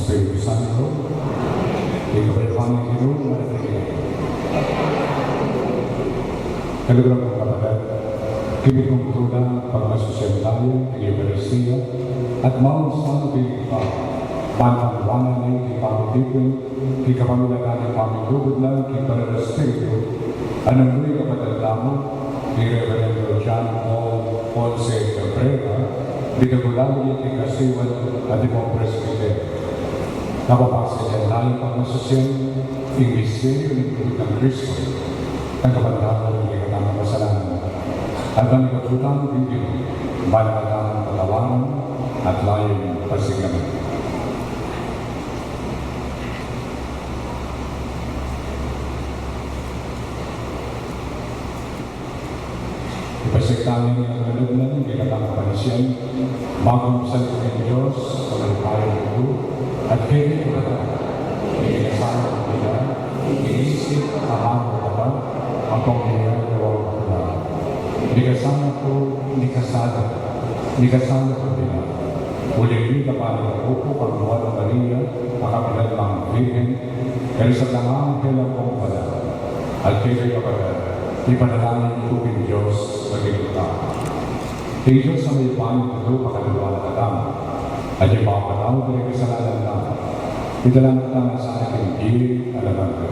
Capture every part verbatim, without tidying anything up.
Espiritu Santo, ika pa ing Ginu, manatili. Kaluguran kung kapatad, kami pung tulang pagmasusian tamu king Eukaristia, at maunsan king pa, ban mawanan na ing pamutipun, king kapamilatan ning pamilubud na king Banal a Espiritu, a nunuyu king kapatad tamu, i Reverendo John Paul Ponce Cabrera, bitagulan ya king kasiwan at ipong presbiterio. Kapapasya na ing pagmasusian, ing misteryu ning lugud nang Kristo, nang kapantanan ning kekatamung kasalanan, at nang ikatulang ning Ginu, ban na katamung patawaran at layun pasiklaman. Ipasiklaman ning lugud nang kekatamung panisian, maging santo ing Dios, a mayupaya king lugud, at keni kapatad, mikasala ku king isip, amanu, at pamilya, ampong king lugud. Mikasala ku, mikasala, mikasala ku king lugud. Uling mikapangaku ku kang Nuan a Maria, a kapilan mang Birhen, karing sablang anghel ampong banal, at kekayu kapatad, ipanalangin yu ku king Dios, maging tau. Ing Dios a mayupaya king lugud, pakaluguran na katamu, at ipapatawad na ring kasalanan tamu, idala na katamu sa ating bie alang angga.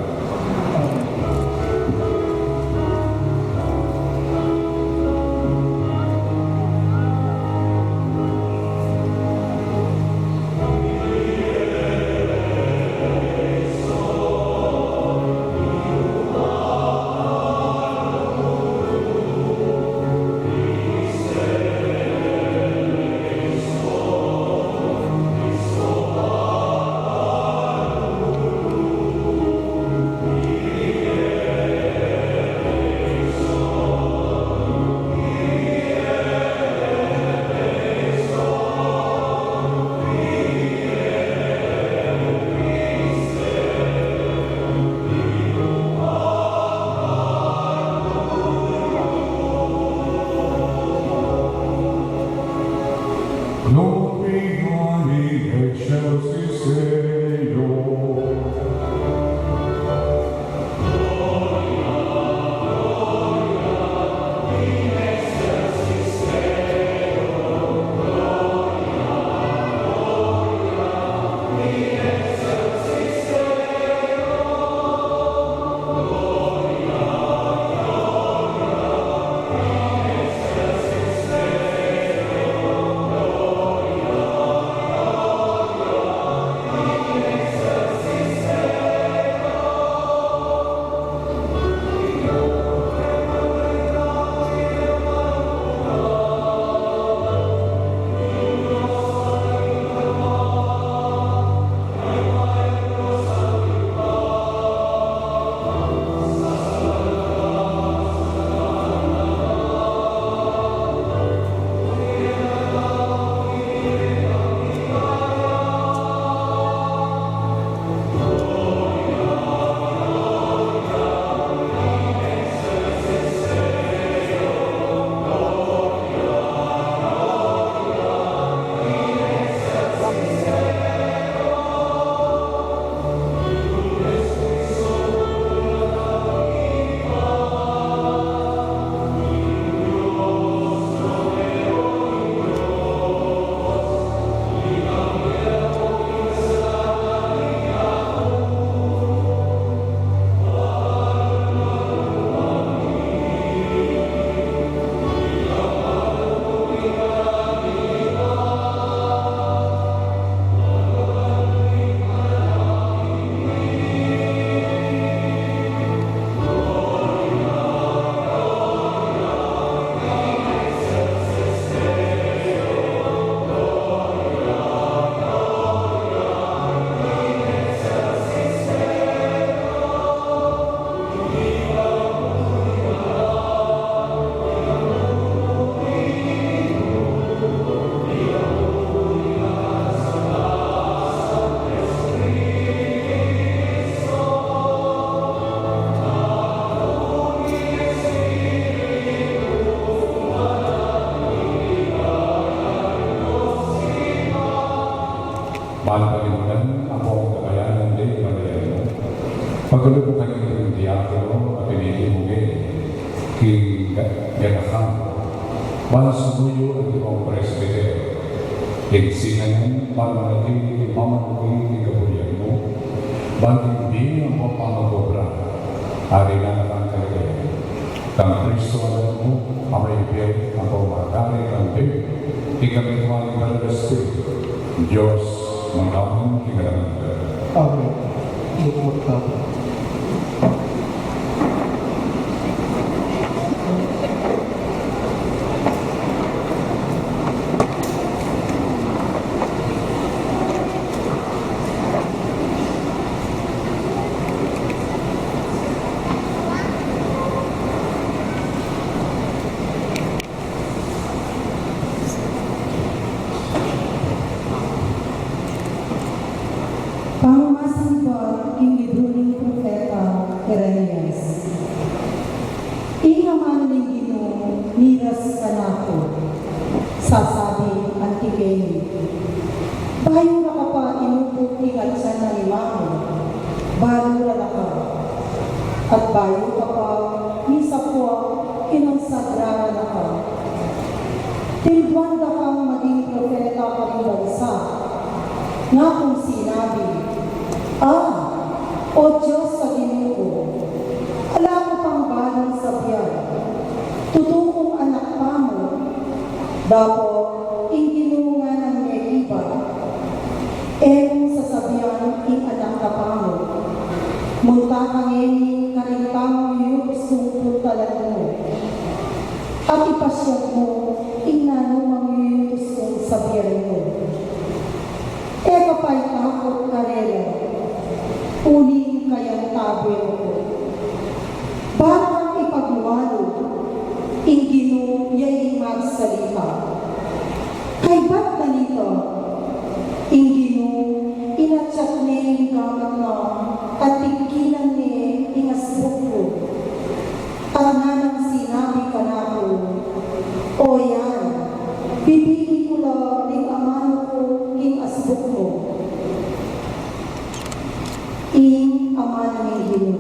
Pagkaku kayang diakono a pinikimuge king ga-, ganakan, ban sumuyu anti kong presbitero. King sinan, ban manatili king pamamanuki king kaburian mu, ban king bie ampong pamag-obra, ari na kang kaligayan. Kang Kristo Anak mu, a mayupaya ampong magari kambe king kamitan ning Banal a Espiritu, Dios, mangga man king alang angga. Amen. Lugmok tamu. Pamamasang ibat king libru ning propeta Jeremias. Ing amanu ning Ginu miras kanaku, sasabi anti keni, bayu ra ka pa inuput king atyan ning ima mu, balu ra na ka, at bayu ka pa misapua king sagran na ka. Tilduan da kang maging propeta karing bansa, nga kung sinabi, A, O Dios a Ginu ku, ala mu pang balang sabian, tutu kung anak pa mu, dapot ing Ginu nganang mekibat, e mung sasabian ing anak na pa mu, munta ka ngeni karing taung yuyutus kung puntalan mu. At ipasiag mu ing nanu mang yuyutus kung sabian mu. E ka pa itakut karela, uling kayabe mu ku. Bara kang ipaglualu, ing Ginu ya ing magsalita. Kaybat na nita, ing Ginu inatyat ne ing gamat na, at tingkilan ne ing asbuk ku. At nganang sinabi kanaku, O yan, bibiin ku la ring amanu ku king asbuk mu. Ing amanu ning Ginu.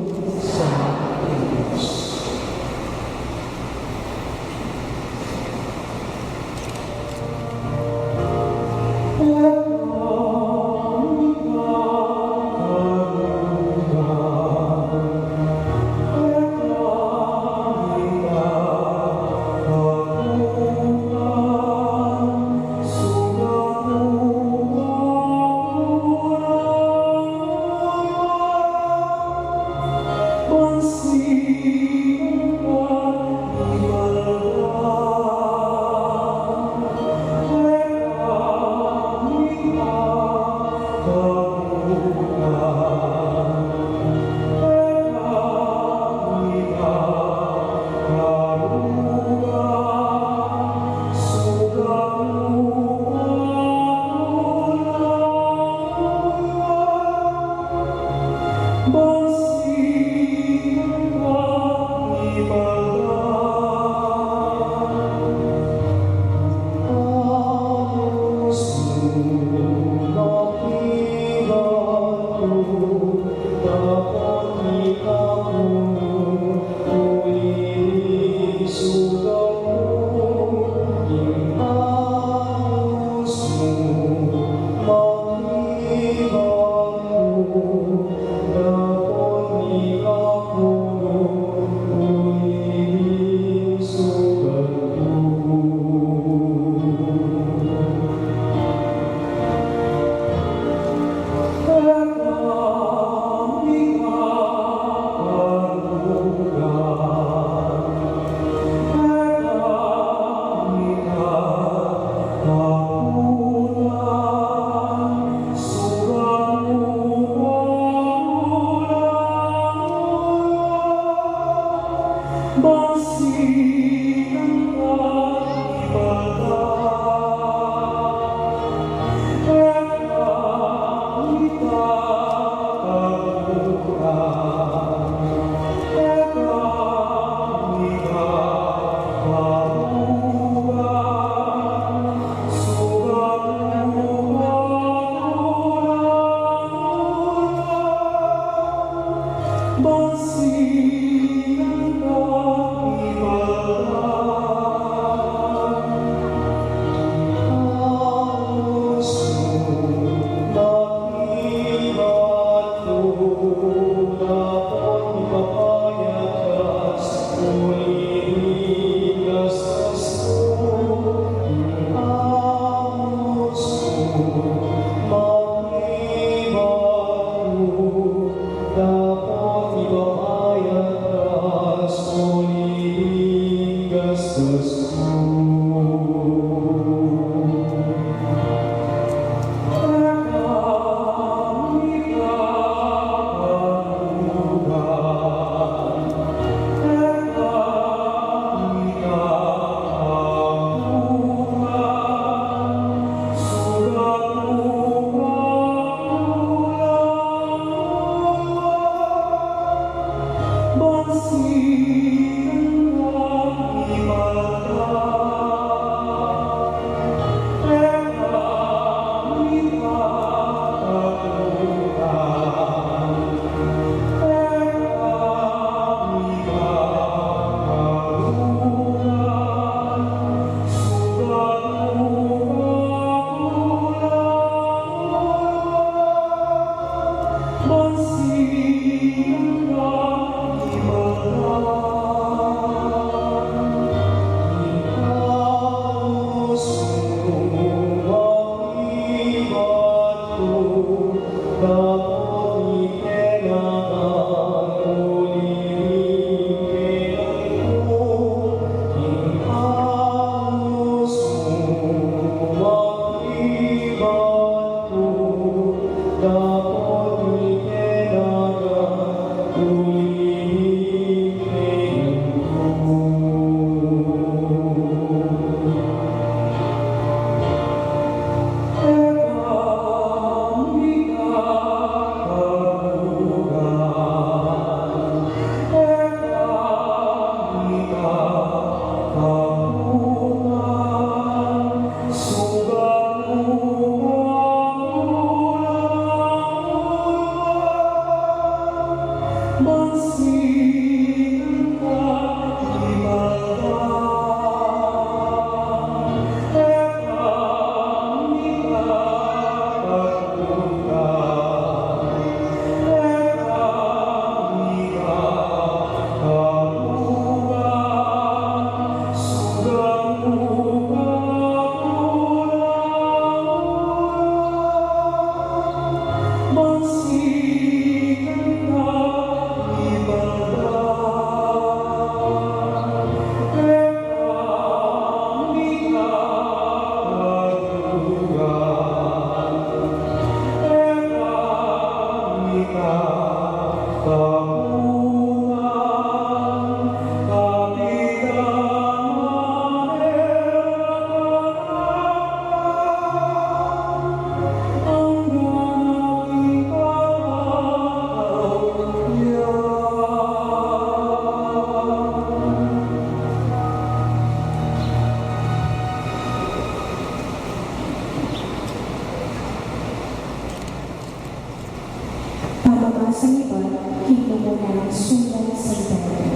Pamamasan ibat king Ngunang Sulat San Pedro.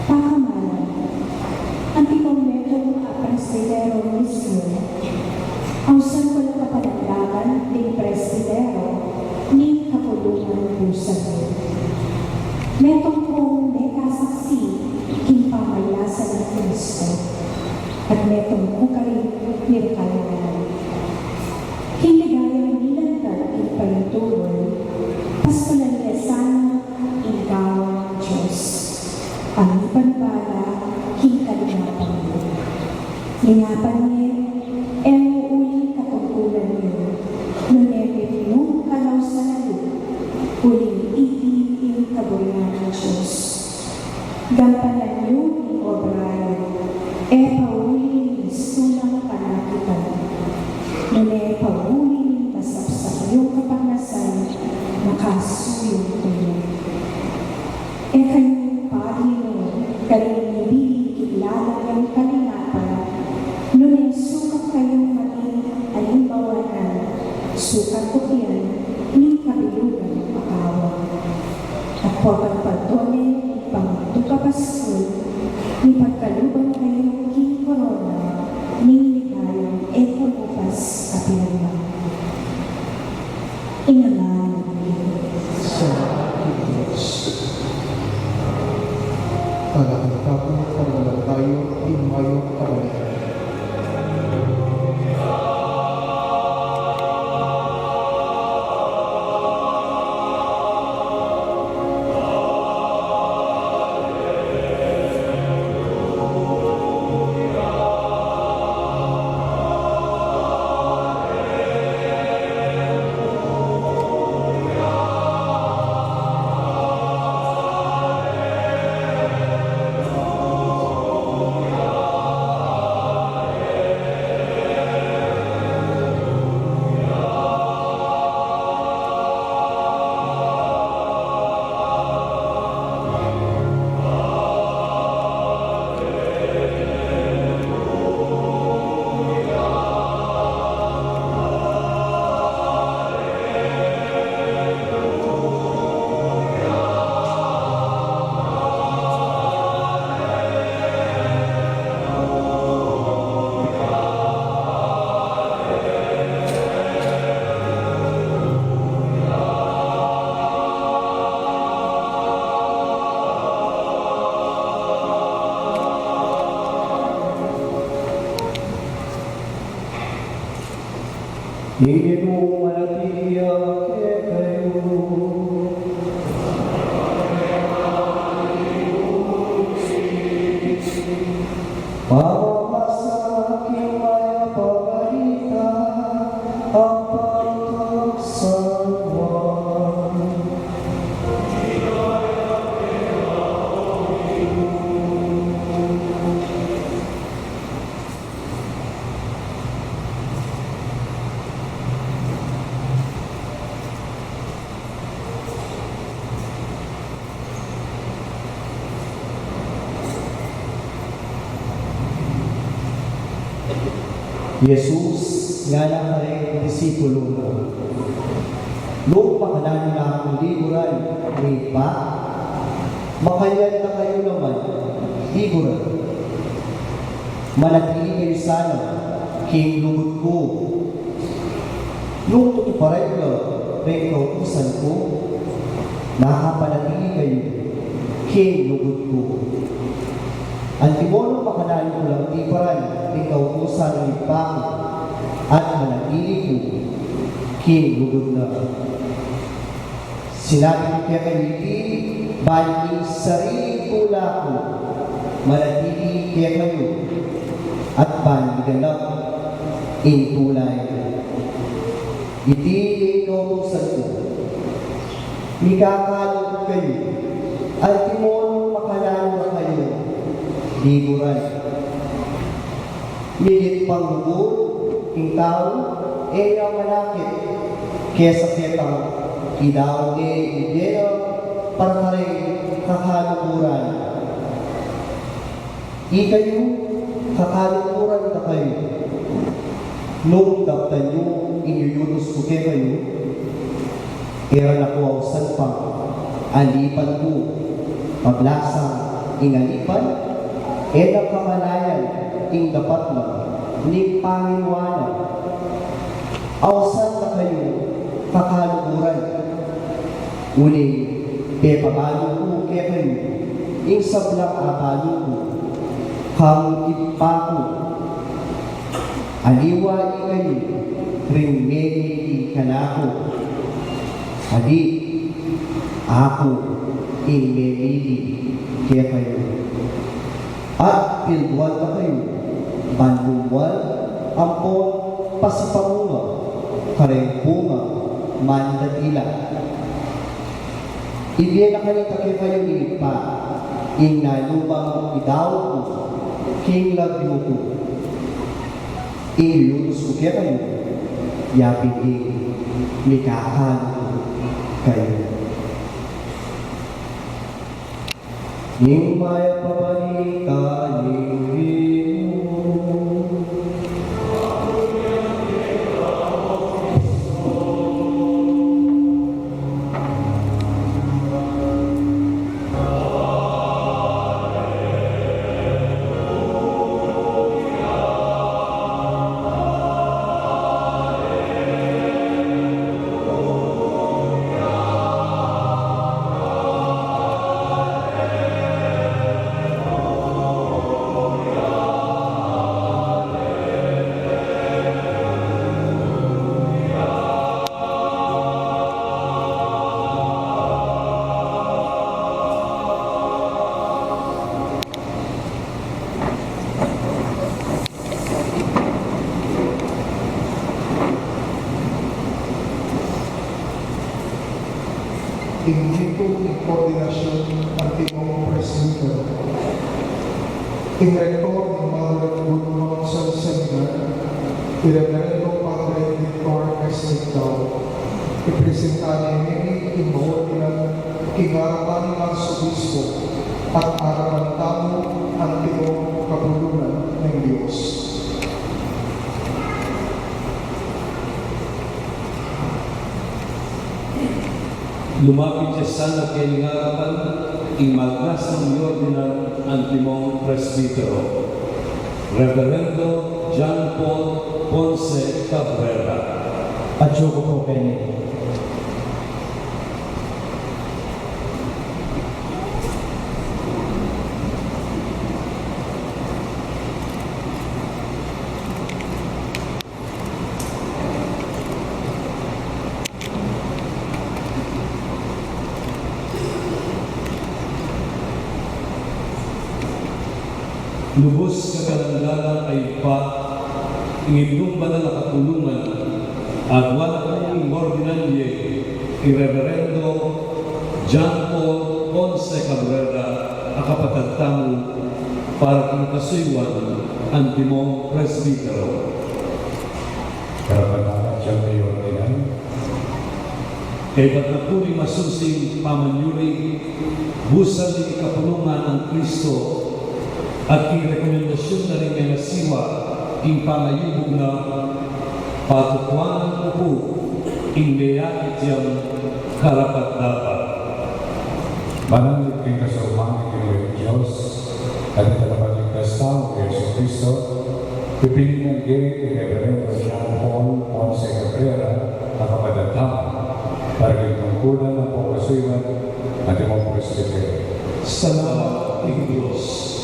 Pakamalan, antimong metung a presbitero misyu, ausan ku la kapalandagan ding presbitero ning kapulungan ku sa. Metung kung mekasaksi king pamaglasan nang Kristo, at metung ku karin mirakal ngana. King ligayang milantad king paiturul, pastulan ya sana ing gawan ning Dios a mipanibala king kalingapan mu. Lingapan ye, e mu uling katungkulan yu, nune mitmu kang ausan yu, uling iti ing kaburian ning Dios. Gampanan yu ing obra yu, e pauli ning sulang panakitan, nune pauli ning masapsap yung kapagnasan, makasuyung ku ya. E kayu paginu karing mibili king lalam yang kalingapan, nune sukat kayung maging alimbawanan, sukat ku yan ning kabilugan a awa. At potang pagtone ning pamagtuka paskul, mipagkaluban kayu king korona ning ligayang e kumupas a pinagmamala. Ing ngan ning Ginu. Salamat king Dios. Palakan tamu, panawalan tamu ing mayupayang kabalita. Ing Ginu manatili ya kekayu. Pamamasa king Mayap a Balita ampon kang San Juan. Jesus ngana kareng disipulu na, Nung makananu na kung liguran ning Ibpa, makanyan na kayu naman liguran. Manatili kayu sana king lugud ku. Nung tutuparan yu la ring kautusan ku, makapanatili kayu king lugud ku. Antimo makananu ku lang tiparan ring kautusan ning Ibpa ku, at manatili ku king lugud na. Sinabi ku kekayu iti, ban ing sariling tula ku manatili kekayu, at ban miganap ing tula yu. Iti ing kautusan ku, mikakanu ku kayu, antimo nung makananu na kayu liguran. Migit pang lugud ing tau, e ya manakit kesa ketang idao ne ing bie na para kareng kakaluguran. Ikayu, kakaluguran da kayu. Nung daptan yu ing yuyutus ku kekayu, e ra na ku ausan pang alipan ku, pablasang ing alipan e na kamalayan ing dapat na ning panginuan na. Ausan da kayu kakaluguran, uling pepabalu ku kekayu ing sablang abalu ku kang Ibpa ku. Aliwa ikayu ring memili kanaku, at aku ing memili kekayu. At pilduan da kayu ban bumuan ampon pasipamunga kareng bunga mandatila. Ibie na kanita kekayu ning Ibpa ing nanumang idao ku king lagyu ku. Ing yuyutus ku kekayu, yapin ing mikakanu kayu. Ing Mayap a Balita ning Ginu. Ing G two ning Koordinasyun Antimong Presbitero. Ing Rektor ning Mother of Good Counsel Seminary, i Reverendo Padre Victor S. Sigdao, ipresenta ne ngeni ing maordinan king arapan ning Arsobispo at arapan tamu antimong kabulunan ning Dios. Lumapit ya sana kening arapan ing magnasang miordinan antimong presbitero, Reverendo John Paul Ponce Cabrera. Atyu ku pu keni. Lubus kakalandalan a Ibpa, ing Indung Banal a Kapulungan, aduan na ing ordinan ye i Reverendo John Paul Ponce Cabrera a kapatad tamu para king kasuyuan antimong presbitero. Karapat-dapat yang mayordinan. Kaybat na pu ning masusing pamanyuri, busal ning kapulungan nang Kristo at king rekomendasyun na ning mengasiwa king pangayubug na, patukuan ku pu ing meyakit yang karapat-dapat. Manalangin king kasaupan ning Ginu Dios at ning Tagapagligtas tang Jesucristo, pipilinan ke i Reverendo John Paul Ponce Cabrera a kapatad tamu para king tungkulan nang pangkasuyuan antimong presbitero. Salamat king Dios.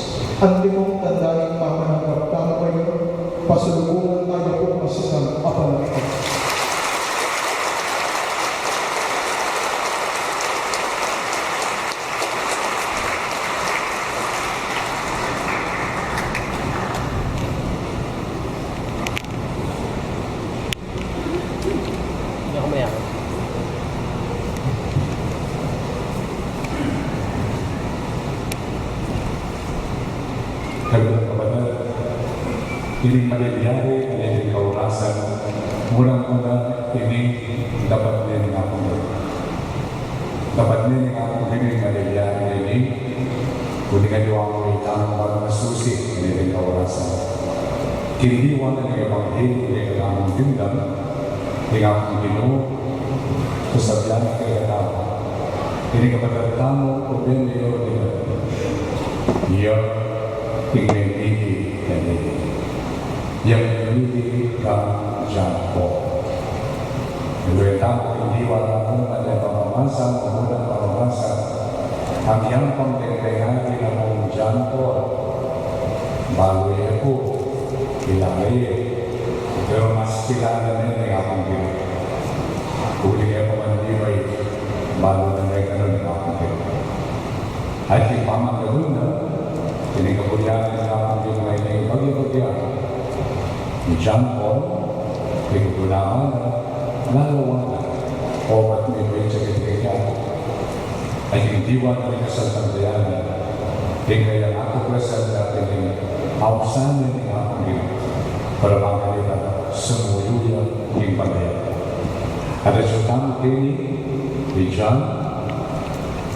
Antimong tanda ning pamananggap tamu kekayu, pasalubungan tamu pu king masigla a panalangin. Kaluguran a kapatad, ining malilyari a kaurasan, murang-mura ining dapat ne ning Apung Ginu. Dapat ne ning Apung Ginu ing malilyari ini, uling aliwa mu itang magmasusi ining kaurasan. King diwa na ning ebanghelyu king kekatamung dimdam, ing Apung Ginu, sasabian na kekatamu, ining kapatad tamung Ruben Mayor Dina, iya ing memili keni. Yang memili kang John Paul. Ilu yang tamu king diwa na, muna ning pamamasa, muna pamamasa, ang yang pang dengdengati na mung John Paul, balu ye pu kilala ye. Pero mas kilala ne ning Apung Ginu. Uling e pa man diwa, balu ne kanu ning Apung Ginu. At king pamanggalu na, ining kabulyatan ning Apung Ginu a ini, bagya-bagya, i John Paul, king gulaman na, lalawan na, obat mebie ya king kekayari. At king diwa na ning kasalpantayanan, ing kayang atuklasan dati ning ausan na ning Apung Ginu, para bang kanita sumuyu ya king panayap. At atyu tamu keni, i John,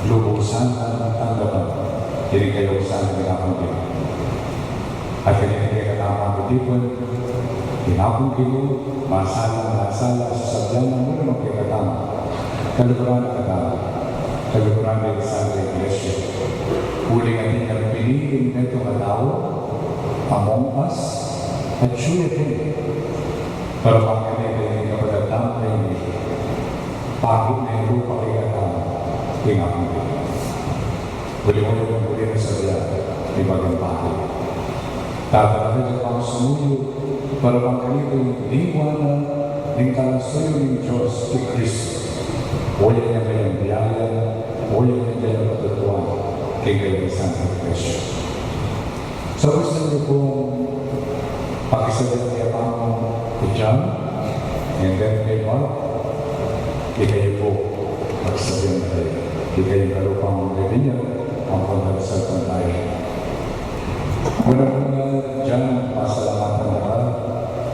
lubusan nang tanggapan ining kayausan na ning Apung Ginu. At keni kekatamu a mitipun, ing Apung Ginu, masalang-masalang sasabian na mu naman kekatamu, kaluguran na katamu, kaluguran na ning Santa Iglesia. Uling atin yang piniling metung a tau among us, atyu ya keni. Para bang kanita ining kapatad tamung ini, pahit ne ing lupa kekatamu king Apung Ginu. Uling uli nang uli na sabian ning Bagyang Pari, tatalaga ya pang sumuyu, para bang kanita ing diwa na ning talasuyu ning Dios i Kristo. Oyan yang kayang biyaya, oyan yang kayang patutuan king kayang Santa Iglesia. So, gustu yu pung pakisabian kekatamu i John, and then kay Mark, ikayu pu pakisabian na kaya, ikayu ing kalupang bibie na ampon kasalpantayanan. Muna-muna, John, pasalamatan da ka,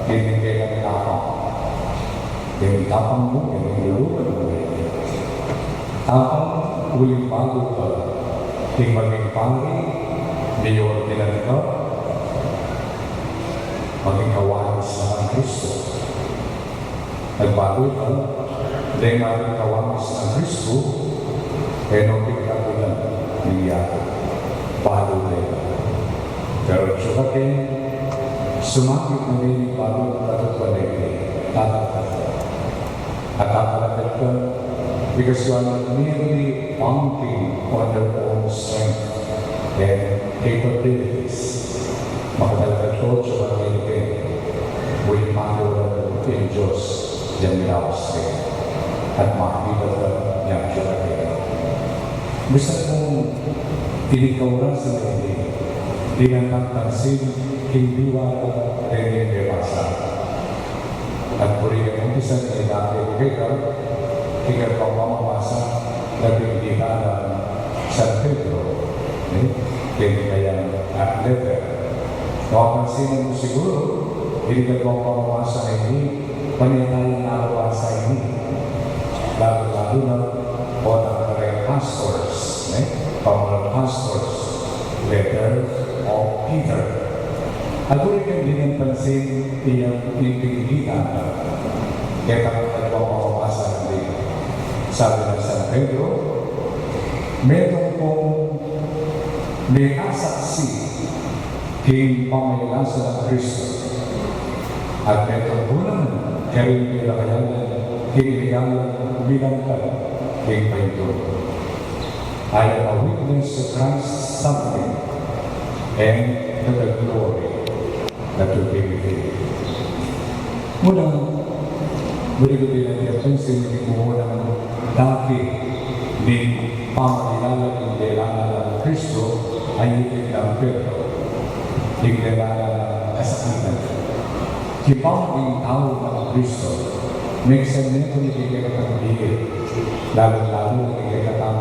keni kekang tapang. Keng tapang mu, keng lulu mu. Tapang uling balu ka king maging pari, mayordinan ka, maging kawaris na nang Kristo. Nagbalu ka, deng maging kawaris na nang Kristo, e no pigtagulan ning yatu. Balu ka. Pero atyu ka keni, sumagip na ning balu nang katutuan na iti, tatalakad ka. At tatalakad ka, because you are not merely banking on your own strength and capabilities. Makatalakad ka atyu ka keni, uling maniwala ka king Dios, yang mirawas keka. At makakit ka nang atyu ka keni. Misan mu, ining kaurasan a ini, Dinan tang pansin king diwa na ring bebasa. At purihin mu, minsan, e dati ku kekal, kekal pang pamamasa na binilita nang San Pedro, e, keng kayang, ah, letter. Mapapansin mu siguru, ing kekal pang pamamasa ini, panyatang nababasa ini. Lalu-lalu na, o, na kareng pastors, e, pang pastors, letter of Peter. At purihin mu, dinan pansin ing binilita na, kekal pang pamamasa ini. Sabi nang San Pedro, metung pung mekasaksi king pamagkasala nang Kristo. At metung pung karing pepakayalan king ligaya, minangkal king painturung. I am a witness to Christ's suffering and to the glory that will be revealed. Muna, berikut ini, atin pansin ing muna, dati ning pamagkasala king delanan nang Kristo, ay ing kang Pedro, ing delanan nang kasakitan. King pamaging tau nang Kristo, mekisanmetung ya king kekatang bie, lalu-lalu na king kekatang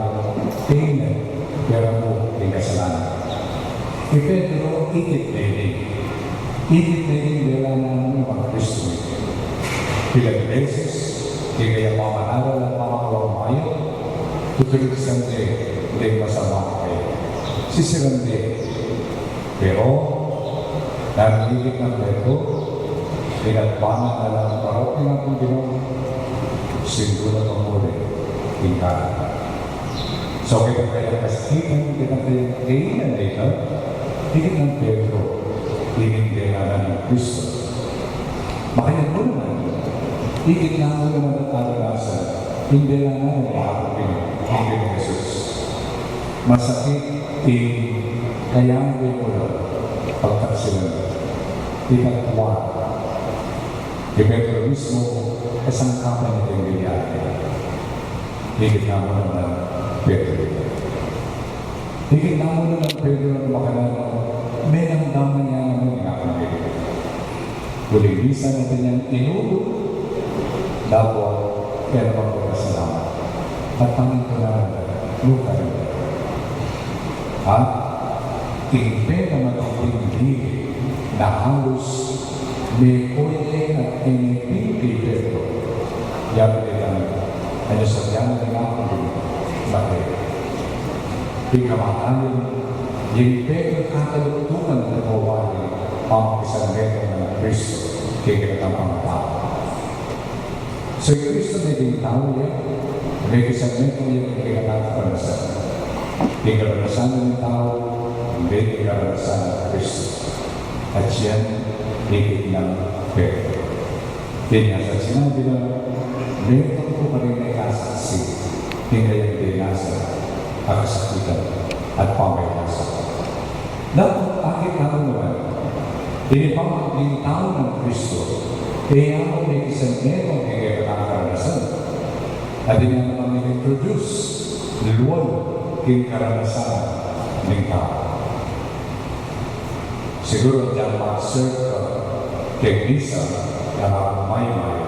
kain, pera mu king kasalanan. I Pedro, ikit ne ini. Ikit ne ini ing delanan nang Kristo. Pilang beses, king kayang pamanaral at pamangawang mayo, tutulisan de deng masamang kain. Sisiran de. Pero, nanu ing ikit nang Pedro? Pinagpanan na la ing parokya nang Ginu, sindulan na muli ing kanan. So, kekatang kasakitan, kekatang kainan, ikit nang Pedro ing delanan nang Kristo. Makayagul naman, ikit na mu naman ing karanasan, ing delanan nang Ginu, ing Ginu Jesus. Masakit ing kayang de mula pagtaksilan. Ikatwa, i Pedro mismu, e sangkapan ing bilyate. Ikit na mu naman, Pedro. Ikit na mu naman, Pedro, na makananu, menang daman ya naman ing aking bibie. Uling misan atin yang inuulit, dapot e na pagpasalamat. At pamintunan, luka rin. At ing pinakamatiting dili na halos mekuyeng at inipin kang Pedro. Yabe kang, anya sa biana ni Pedro, mate. Ing kamatayan, ing Pedro kataluktukan na mawali, pamagkasakit nang Kristo, kekatang tau. So, i Kristo meging tau ya, mekisanmetung ya king kekatang karanasan. Ing karanasan ning tau, meging karanasan nang Kristo. At yan, ikit nang Pedro. Yan ya, sa sinabi na, metung pu karing mekasaksi king kayang dinasan, kasakitan, at pamagkasakit. Dapot akit tamu naman, ing pamaging tau nang Kristo, e ya mu mekisanmetung king kekatang karanasan. Atin ya naman introduce, lual king karanasan ning tau. Siguru agyang mag-serve ka king misa, kekatang maymay.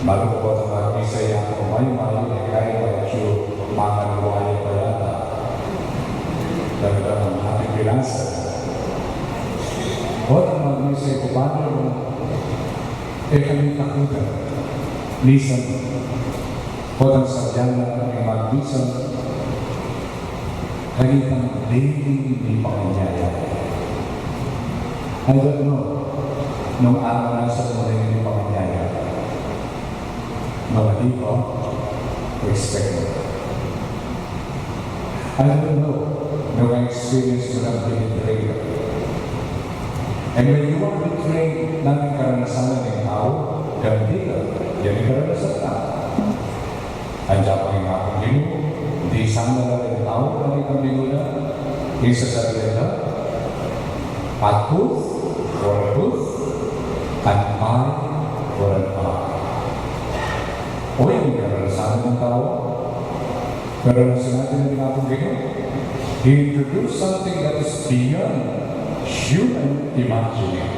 Balu ku potang magmisa ya ku maymay, e kaya medyu mangaluwaya pa yata. Talagang ating pinasa. Potang magmisa ya ku, padre, e kami takutan. Misan, potang sabian na kami magmisa, kanitang daily mipanganyaya. I don't know nung aranasan mu na ing mipanganyaya. Mga di pa, expect mo. I don't know nung experience mu na ing betrayal. And when you are betrayed, nanu ing karanasan ning tau? Ganti ka, yan ing karanasan na. Anggapang ing Ginu, dinan na la ring tau, kanitang minuna, ing sasabian na, "A tooth for a tooth, an eye for an eye." O, yan ing karanasan ning tau. Pero nung sinabi na ning Apung Ginu, he introduced something that is beyond human imagining.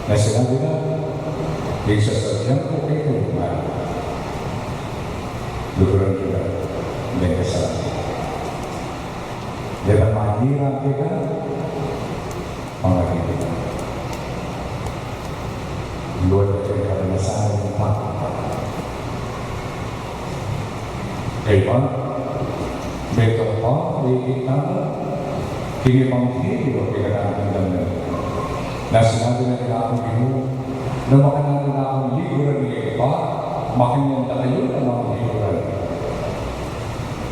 Nung sinabi na, ing sasabian ku kekayu ngeni, luguran yu na deng kasalanan. Deta manira keka, pangarin. Buat deng karanasan ning tau. Kaybat, metung pa, ikit na, king ebanghelyo a pekatatanggap na. Nung sinabi na ning Apung Ginu, nung makananu na kung liguran ning Ibpa, makanyan da kayu naman liguran.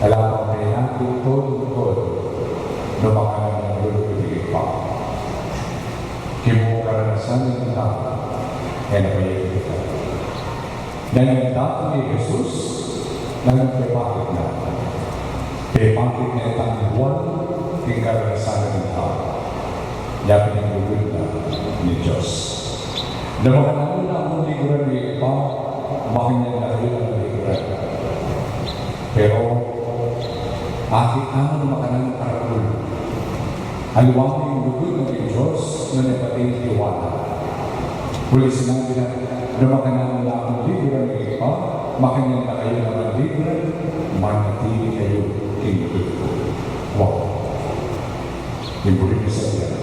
Ala pang penati todong-todo, nung makananu na lugud ning Ibpa. King karanasan ning tau, e na ba yu kita? Nanu ing datang nang Jesus, nanu ing pepakit na? Pepakit na itang buan king karanasan ning tau. Yapin ing lugud na ning Dios. Nung makananu na kung liguran ning Ibpa, makanyan da kayu naman liguran. Pero, akit tamu nung makananu ing karakul. Aliwa mu ing lugud na ning Dios, nune pati ing tiwala. Uli sinabi na, nung makananu na kung liguran ning Ibpa, makanyan da kayu naman liguran, manatili kayu king lugud ku. Wow. Ing buri ning sabian,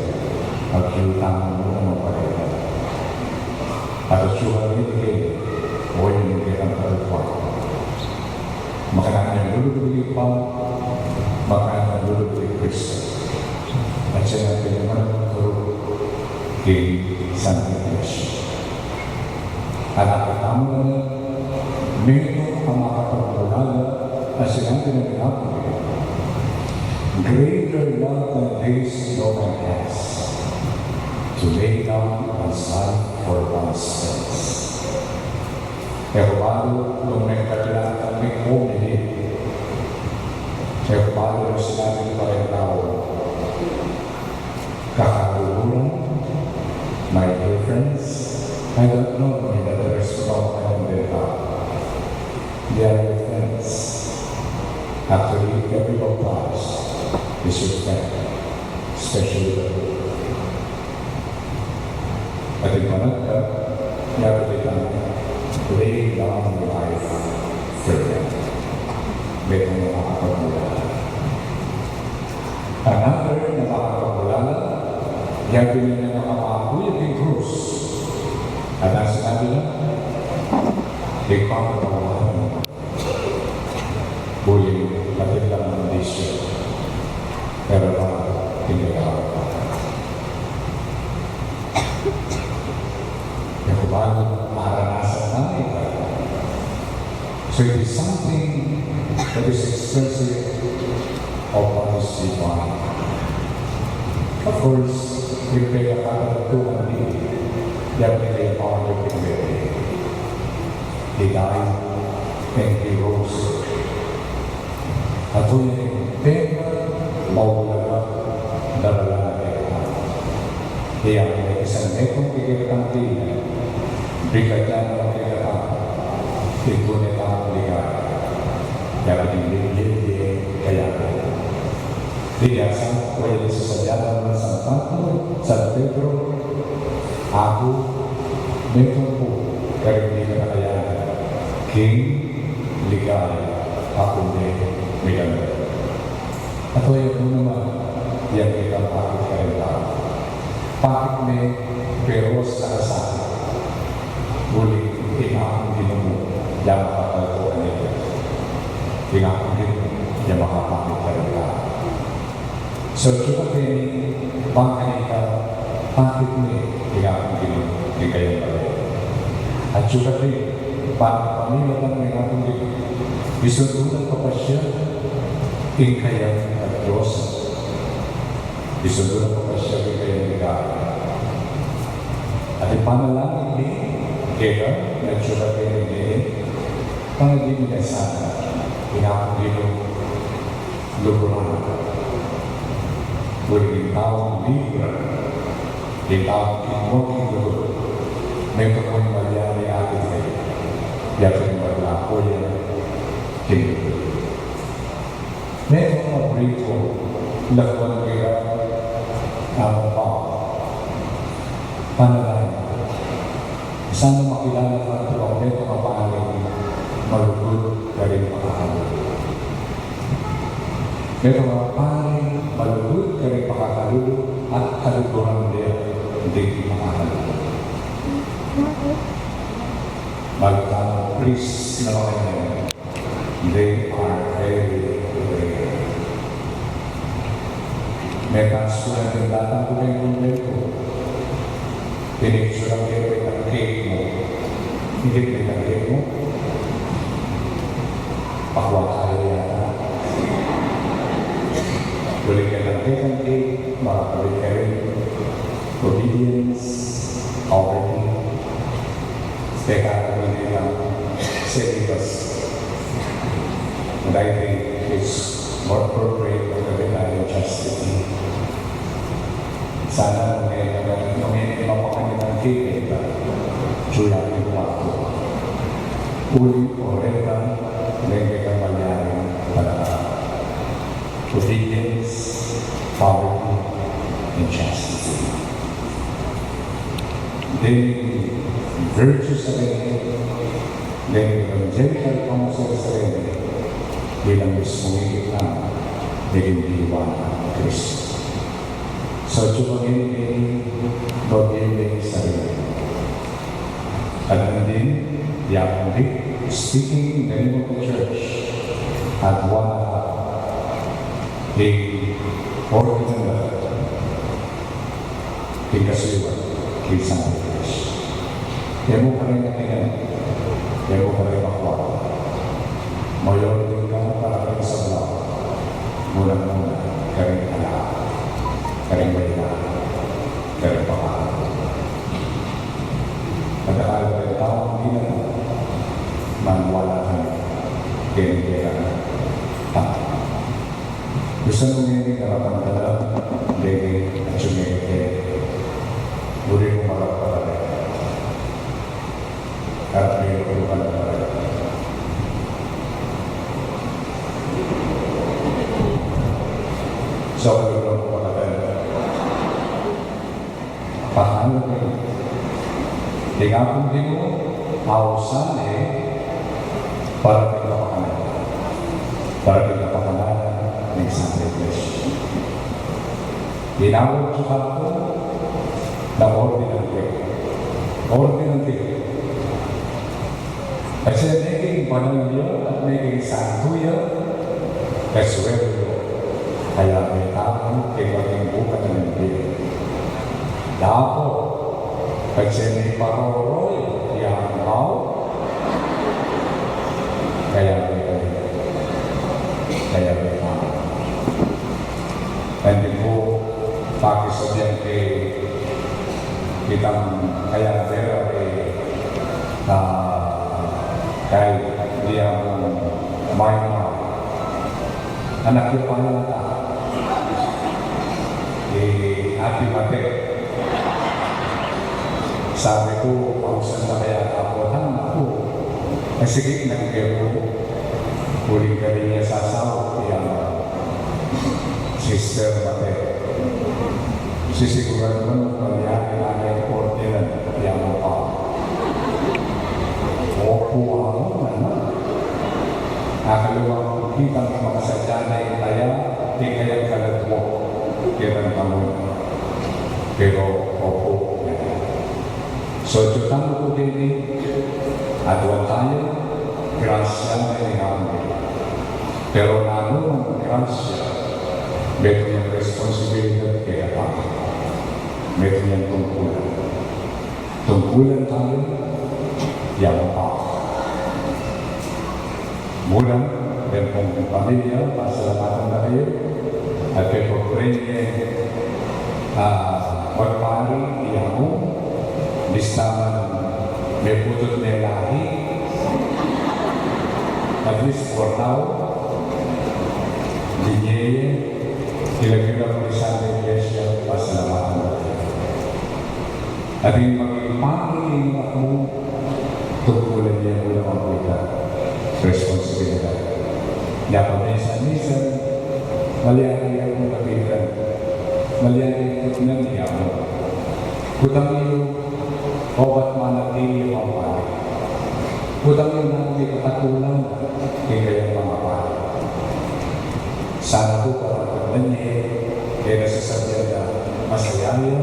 atiu tamu muna magpaleta. At atiu kami ni Gene, o ing kekang palutuan. Makanyan lugud ning Ibpa, makanyan lugud ning Kristo. At siya na pinamanatili king Santa Iglesia. At akit tamu na, metung a makapagmulala, a sinabi na ning Apung Ginu, greater love than this no man has, to lay down one's life for one's friends. E ku balu nung mengkakilala kami o mini. E ku balu nung sinabi ning Panginoon, kakaluguran, my dear friends, I don't know in the rest of the world. They are your friends. Actually, every baptized is your friend, especially the Pope. At ing panagkat, yapin itang lay down your life for them. Metung a makapagmulala. Another na makapagmulala, yapin na niya makapaguyag king krus. At ang sinabi na, ipapatawaran mo. Uling atin lang ang bisyo. Pero ba, tinggalaw ka. Nakubahan, maranasan na ito. So it is something that is expressive of what is divine. Of course, yung pera ka na ito, hindi. Yan, hindi kayo makakapagpipili. He died and he rose. Atin ing pera, maulaga, daralan na keta. Kaya, isang metung kekatang dina, bigat yan ang kekatang, ipunit ang ligaya. Kaya, hindi, hindi, kaya, Kaya sa kuya ni sasabian na San Pablo, San Pedro, aku, metung ku karing di na kaya, king ligaya, aku ne, miganda. At kuya ku naman, yang kita pakit karing tau. Pakit ne, pero sa kasakit. Uling ing Apung Ginu mu, yang makapaltuan ita. Ing Apung Ginu, yang makapakit karing tau. So, atyu ka keni, bang kanita, pakit ne ing Apung Ginu king kayang bale. Atyu ka keni, bang pamilatan ne ing Apung Ginu, isundu na papasya ing kayang Dios. Isundu na papasya ing kayang ligaya. At ing panalangin mi keka, atyu ka keni, panalangin mi sana ing Apung Ginu, luguran. Uling ing taung liguran, ing taung king lugud, metung mu ing Maria, atin kaya, yapin ing Maria, kuya, king lugud. Metung a buriko, lakwan keka, Among Pau. Panalangin. Sana makilala katu ang metung a pari malugud karing pakakalulu. Metung a pari malugud karing pakakalulu at kaluguran de ding pakakalulu. Magtang priest na mga yan. They are very rare. Metung a sulat ing datang ku king kumbento. Pinicturan ke ing cake mu. Ingit me ing cake mu. Pakwa tamu yata. Uli keng cake, ing cake, makakawit karin. Obedience, poverty, pekadu, ing celibacy. And I think it's more appropriate for the divine chastity. Sana nung e, nung e mapakanyan ing cake, ita, suya ing waktu. Uli o reta, nung e ka malyari, para obedience, poverty, and chastity. Deng virtues a deng, deng evangelical counsel a deng, bilang mismung ikit na, deng diwa na Kristo. So, cuba ngeni, deng, deng sarili. At nandin, yaman di, speaking in the name of the church, at one, uh, the ordinary, king kasuyuan, king Santa Iglesia. E mu karin atingan, e mu karin pakwa. Mayor din ka para karing sabla, muna-muna, karing ala, karing bayla, karing pakwa. Pagkakala rin tau, hindi na maniwala kami. Kaya hindi na. Gusto nung hindi karapan ka lang, hindi, at sumili kayo. Uli mo marap ka lang. At may lukuhan ka lang. So, ano mo pa ka tayo? Pakanyan ne. Ing Apung Ginu, ausan ne para king kapakanan, para king kapakanan ning Santa Iglesia. Tinawag ya kaku, na ordinan ke. Ordinan ke. Kasi maging banal ya at maging santo ya, kasi sweldo, kaya may tau king maging bukan ning Dios. Dapot, kasi may paroroy ya ang tau, kaya may, kaya may tau. Hindi ku pakisabian ke itang kaya pera ke, ah, kay William Maynard. Anak ya pa yata. E, Ate Mate. Sabi ku, "Pausan na kaya ako?" Anak ku. E, sige, nagkaya ku. Uling galing ya sasawa, iya, Sister Mate. Sisiguradu mu nung malyari na ing ordinan, iya mu pa. Opu, aku, nanu? Akaliwa ku kitang makasadya na ing kaya, ing kayang kaladwa, kaya ng tamu. Pero, opu, So, aduan tamu keni, aduan tamu, grasya na ning Apung Ginu. Pero nanu mang grasya, metung yang responsibilidad kaya pa. Metung yang tungkulan. Tungkulan tamu, yang pa. Muna, deng pung pamilya, pasalamatan na kayu. At keng pagprenye, ah, pagpari, iya mu, bista man meputut ne lahi, at least for now, binye ye, ilagyu na pu king Santa Iglesia, pasalamatan na kayu. At ing maging pari ning anak mu, tungkulan ye mu naman pu ita, responsibilidad. Kaya paminsan-minsan, Malyari ya pu katiran, malyari ya pu ngan ya mu. Kutang yu obat manatili ya pampali. Kutang yu ngan ikakatulan king kayang pamapali. Sana pu parang ngan ye, e na sasabian na masaya ya,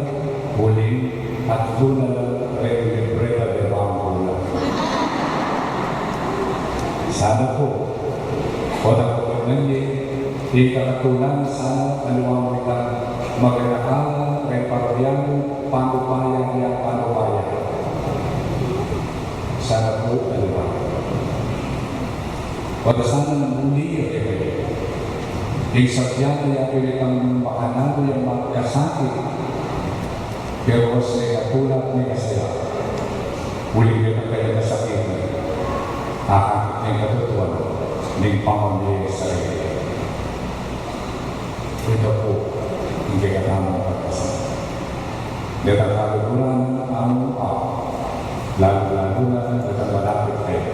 uling atlu na la reng libreta de bangku la. Sana pu, obat ngan ye, ikakatulan sana aliwang wita, maganaka la reng parokyamu, panupaya ya, panupaya. Sana pu aliwa. Obat sana ngan uli ya kekayu. Ing sabian na ya, pili tang makananu yang magkasakit, pero mas ikatula at ikasaya. Uling deta kayang kasakitan, akakit ne ing katutuan ning pamamie sarili. Ita pu ing kekatamung pagkasakit. Detang kaluguran, amu, amu, lalu-lalu na detang malapit kaya.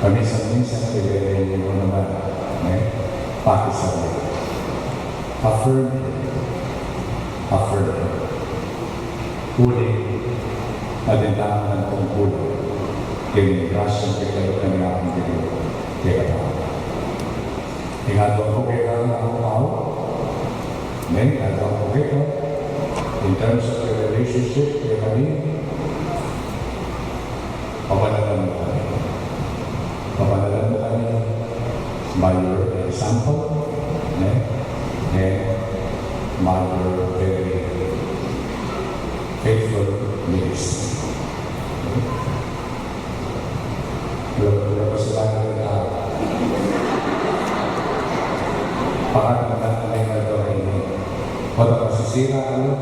Paminsan-minsan, kilele yu naman, ne? Pakisabi. Affirm him. Affirm him. Uling atin tamu ngan tungkul king grasyang kekayutan ning Apung Ginu kekatamu. Ing aduan ku keka, amu, amu, ne, ing aduan ku keka, in terms of your relationship kekami, pabanalan mu kami. Pabanalan mu kami by your example, ne? And by your very faithful ministry. Lo, lo, kasi tayo ng tao. Pangat na lang ang may nagawin. Wala masisira, ano?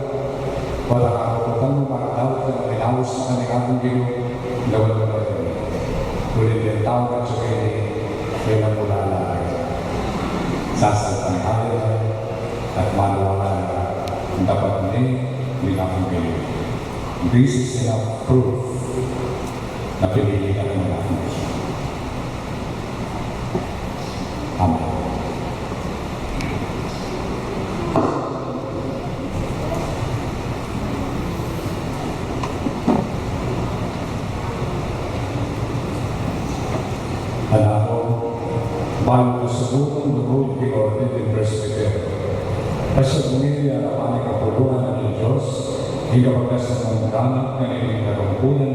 Wala ka makukutan mo, para dapat na may lawas na kami, Apung Ginu, na wala na kami. Uling deng tau na sa kini, kaya na mula na. Sasaltanghaya na, at maniwala na, dapat ni, ni Apung Ginu. This is enough proof na pinili ka ng Apung Ginu. Amen. Anak ku, bayu ku sabutan, lugud king ordin ding presbitero. Kasi bunil ya na ing kapulungan ning Dios, ing kapagkasan mung ganap kaniting karungkulan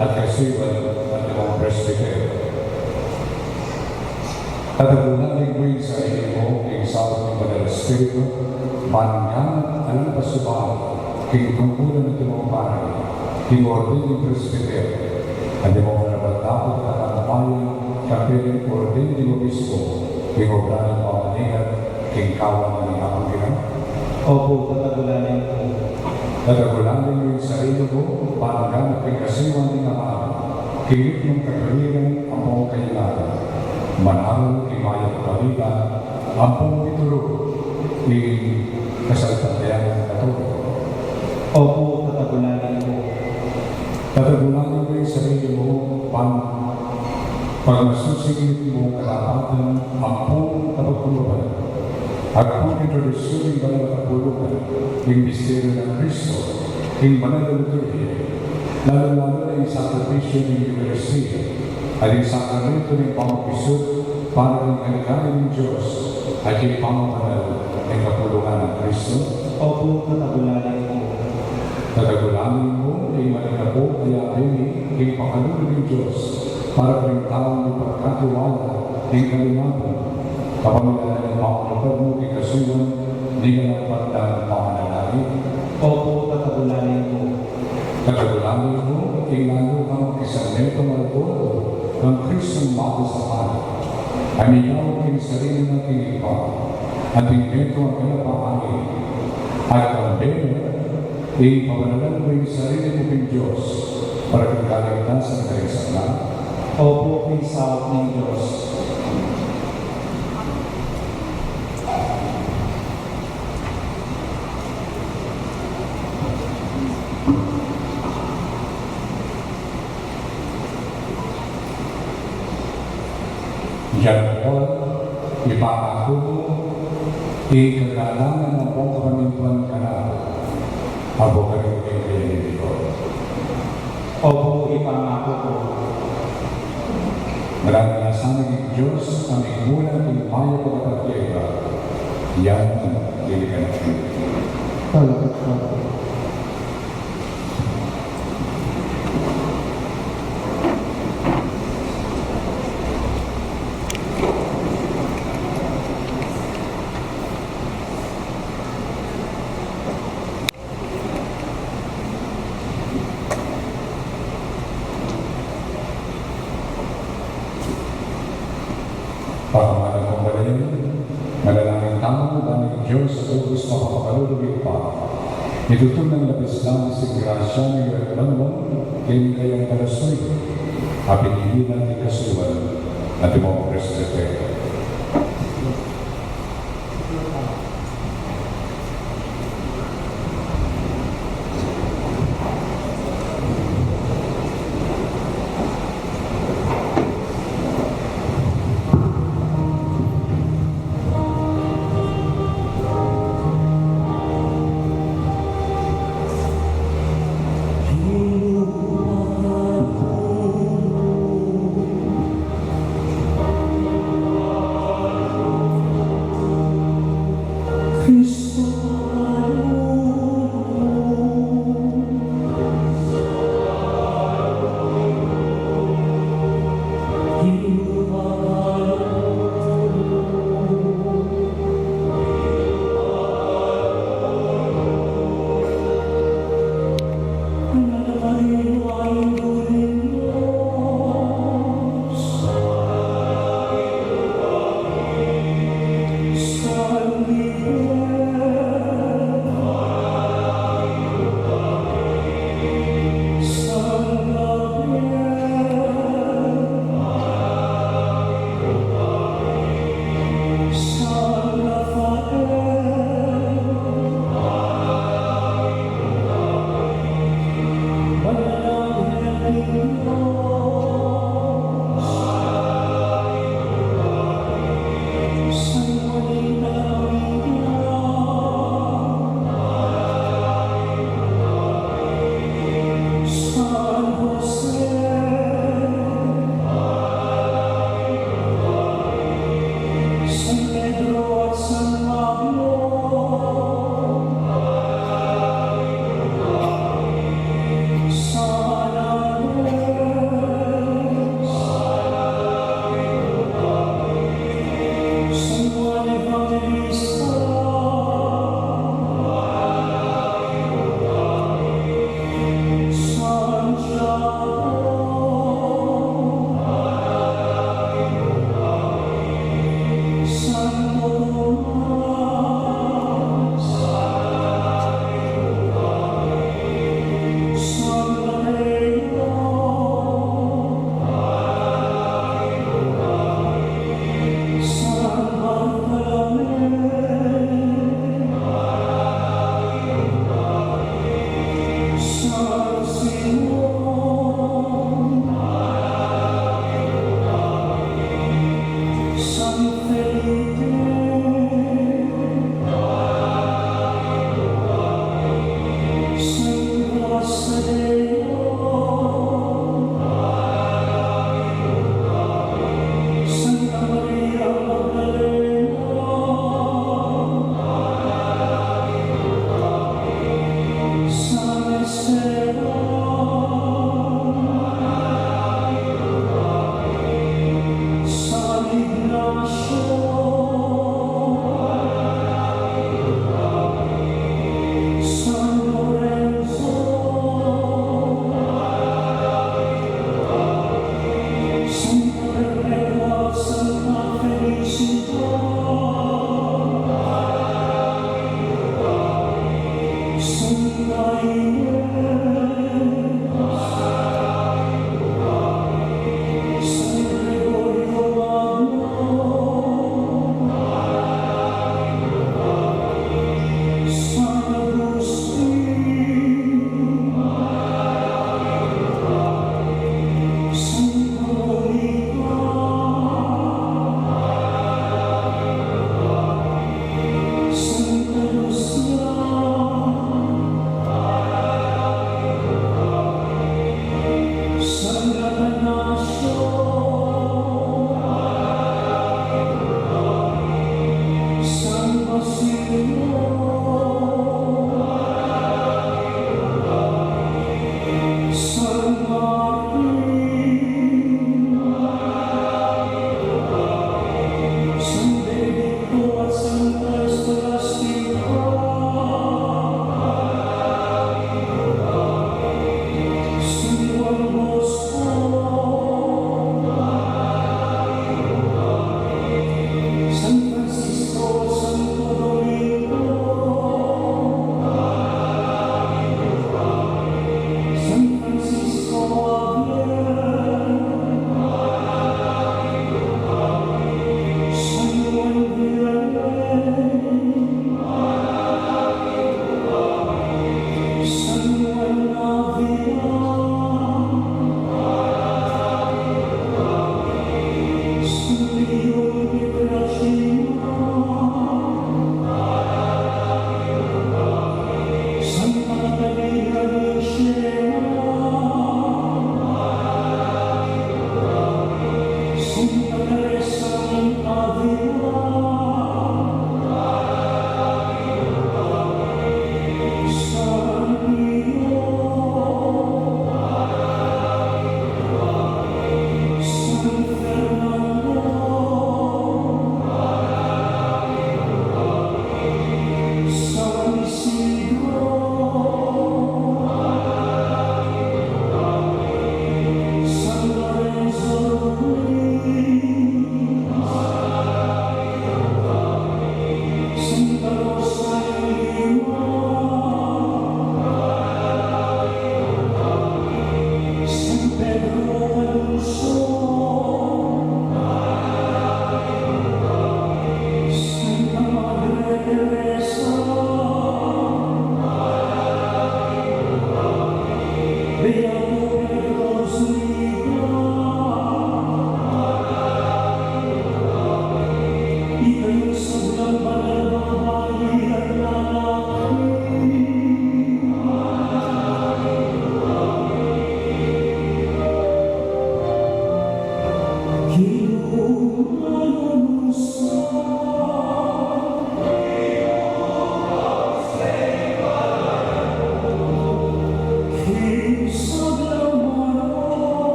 at kasuiban at ibang presbitero. Tatagulan mu ing sarili mu king saup ning Banal a Espiritu, ban ngana alang pasubalu king tungkulan ning ating pari, king ordin ning presbitero, at ing karapat-dapat a kampanya, kapiling ordin ning obispo, king obra ning pamaningat, king kawan ning Apung Ginu. Opu, tatagulan ku. Tatagulan mu ing sarili mu, ban ngana king kasuiban ning Ama, king mitmung katuliran ampong kaingatan, mangaral king mayap a balita ampong mituru king kasalpantayanan Katoliko. Opu, tatagulan ku. Tatagulan mu ing sarili mu, ban pagmasusing mitmung kadapatan ampong kapagkumbaba, agpang king tradisyun ning Banal a Kapulungan, ing misteryu nang Kristo, ing banal a liturhiya, lalu-lalu na ing sakripisyu ning Eukaristia, at ing sakramentu ning pamabisut, para king kaligayan ning Dios at king pamabanal ning kapulungan nang Kristo. Opu, tatagulan ku. Tatagulan mu ing malinapo a yabe mi king pakalulu ning Dios, para karing taung mipagkatiwala ning kalingapan, kapamilatan ning pamanupad mu king kasuiban ning alang patdan a pananalangin. Opu, tatagulan ku. Tatagulan mu ing lalu kang kisang metung alkohol kang Kristong matas a pari, a miyaut king sarili na king Ibpa, at ing metung a ganap a angel, at kambe na ing pabanalan mu ing sarili mu king Dios, para king kaligtasan da ring sabla. Opu, king saup ning Dios. Yan po, ipapa- Ikagalak na ning pamimpan kanaku, apo, karin king kayarian ku. Opu, ipangaku ku. Marangalan sa ning Dios, a migmula king mayap a kapatid, yan ing kanaku. Salamat, Father. Pakamalan kung balen, manalangin tamu, ban ing Dios a tubus makapakalulu king Ibpa, mitutul nang labis-labis ing grasya na ing banwang king kayang karasuy, a pinili na ning kasuyuan, at ing mga presbitero.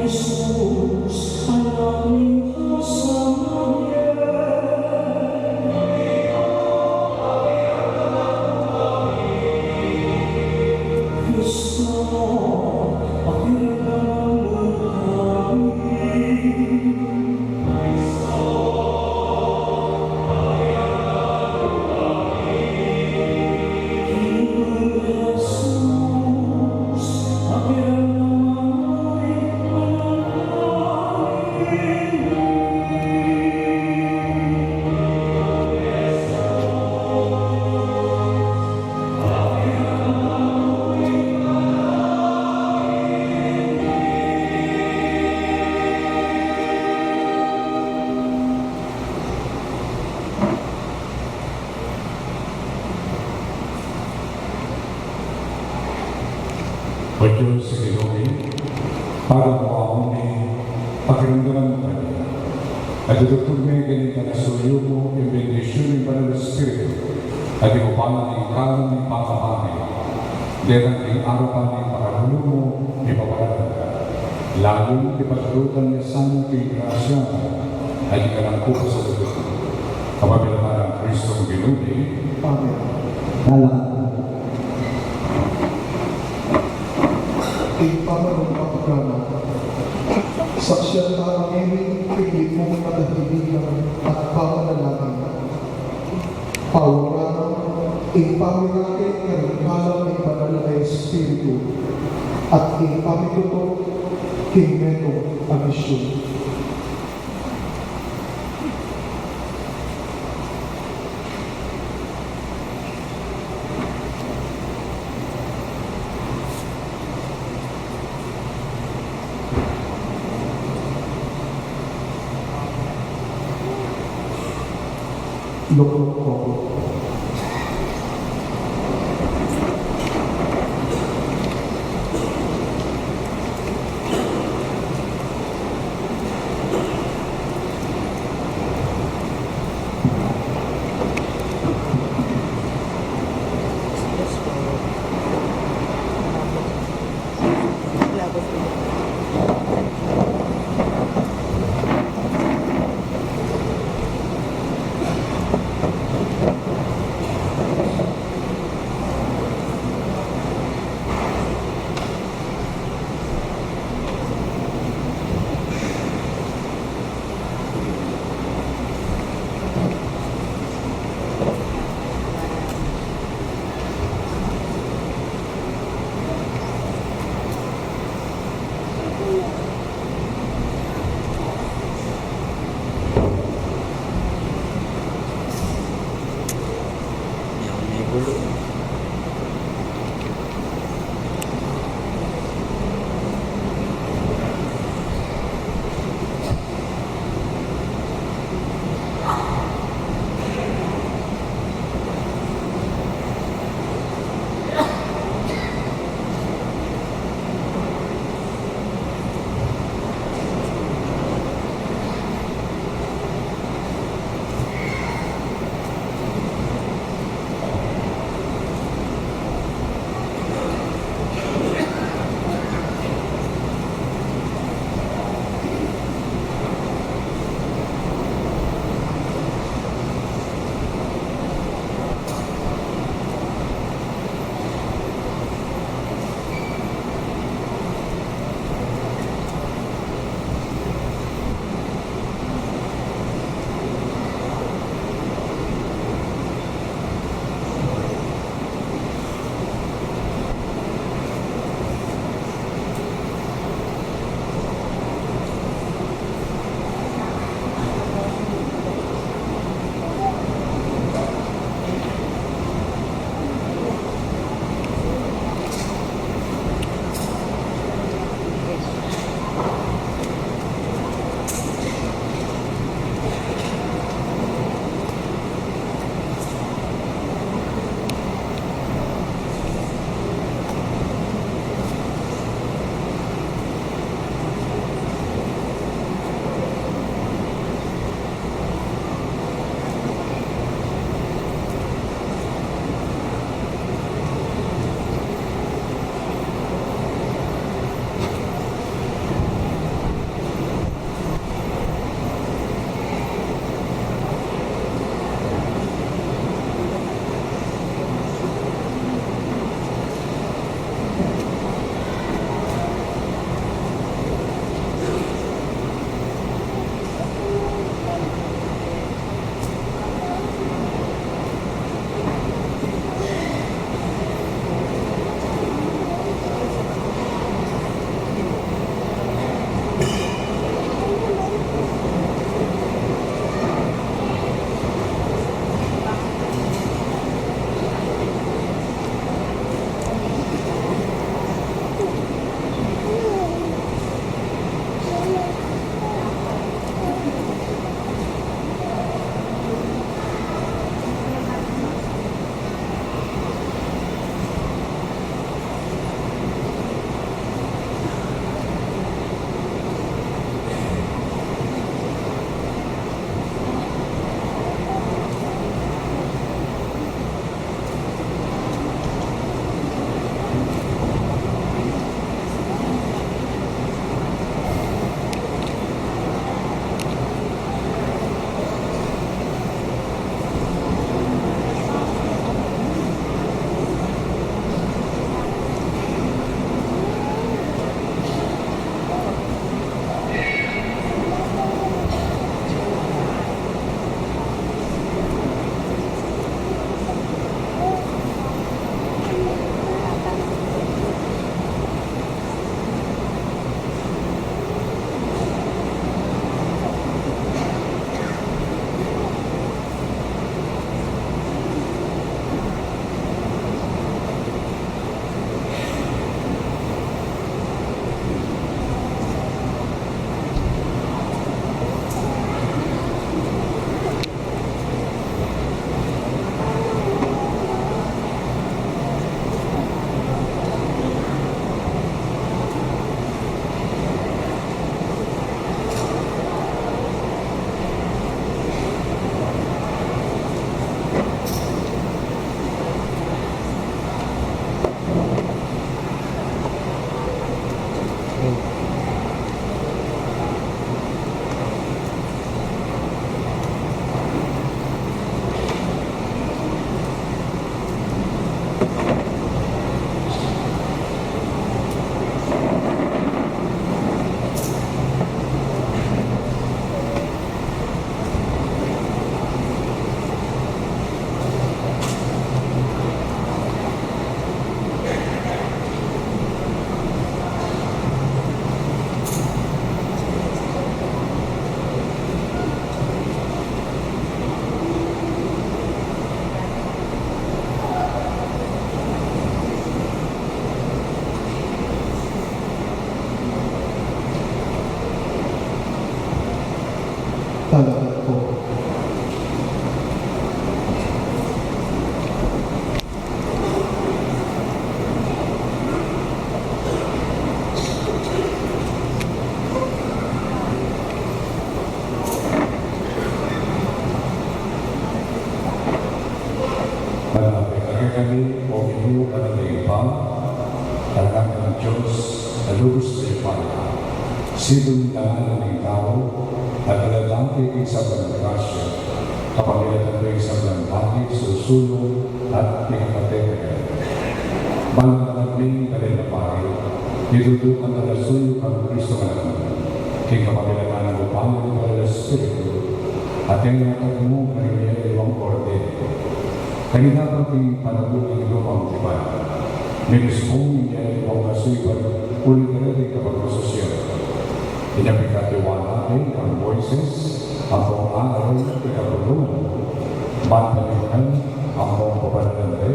Jesus, anak ning Jose Maria. Kristo, pakiramdaman mu kami. O Dios, ing Ginu mi, pagawa mu mi, pakiramdaman mu kami. At itubud mi king lagyu mu ing bendisyun ning Banal a Espiritu, at ing upanan ning kalam ning pamamani, detang king arapan ning pangalualu mu, ipaparalan ka. Lalung ipatutukan na sana king grasya mu, at ing alang angga a sasakupan. Kapamilatan nang Kristong Ginu mi. Amen. Lalakad. Ing pamanumpa programa. Saksian tamu ngeni ing mitmung na kahilingan at pamanalangin. Pawaran ing pamanyubling karing kalam ning Banal a Espiritu at ing pamitutu king metung a misyun. Lukluk ku. Ibpa, anak ning Dios a lubus mayupaya, sibun na ning tau, at lalaki king sablang grasya, kapamilatan ning sablang bati, susulung at ikakatekayan. Balang anak ning Kalen na Pari, itutukan na la suyu kang Kristo anak mu, king kapamilatan ning Upaya ning Banal a Espiritu, at ing atag mu karing iyayaliwang orden. Kanita pa king panaun ning lumang tipan, minus mung iyayaliwang kasuypan uling kareti kapag masusyan. Inya pikatiwala ne kang Moises ampong Aaron ing kapulungan, ban panimunan ampong pabanalan de,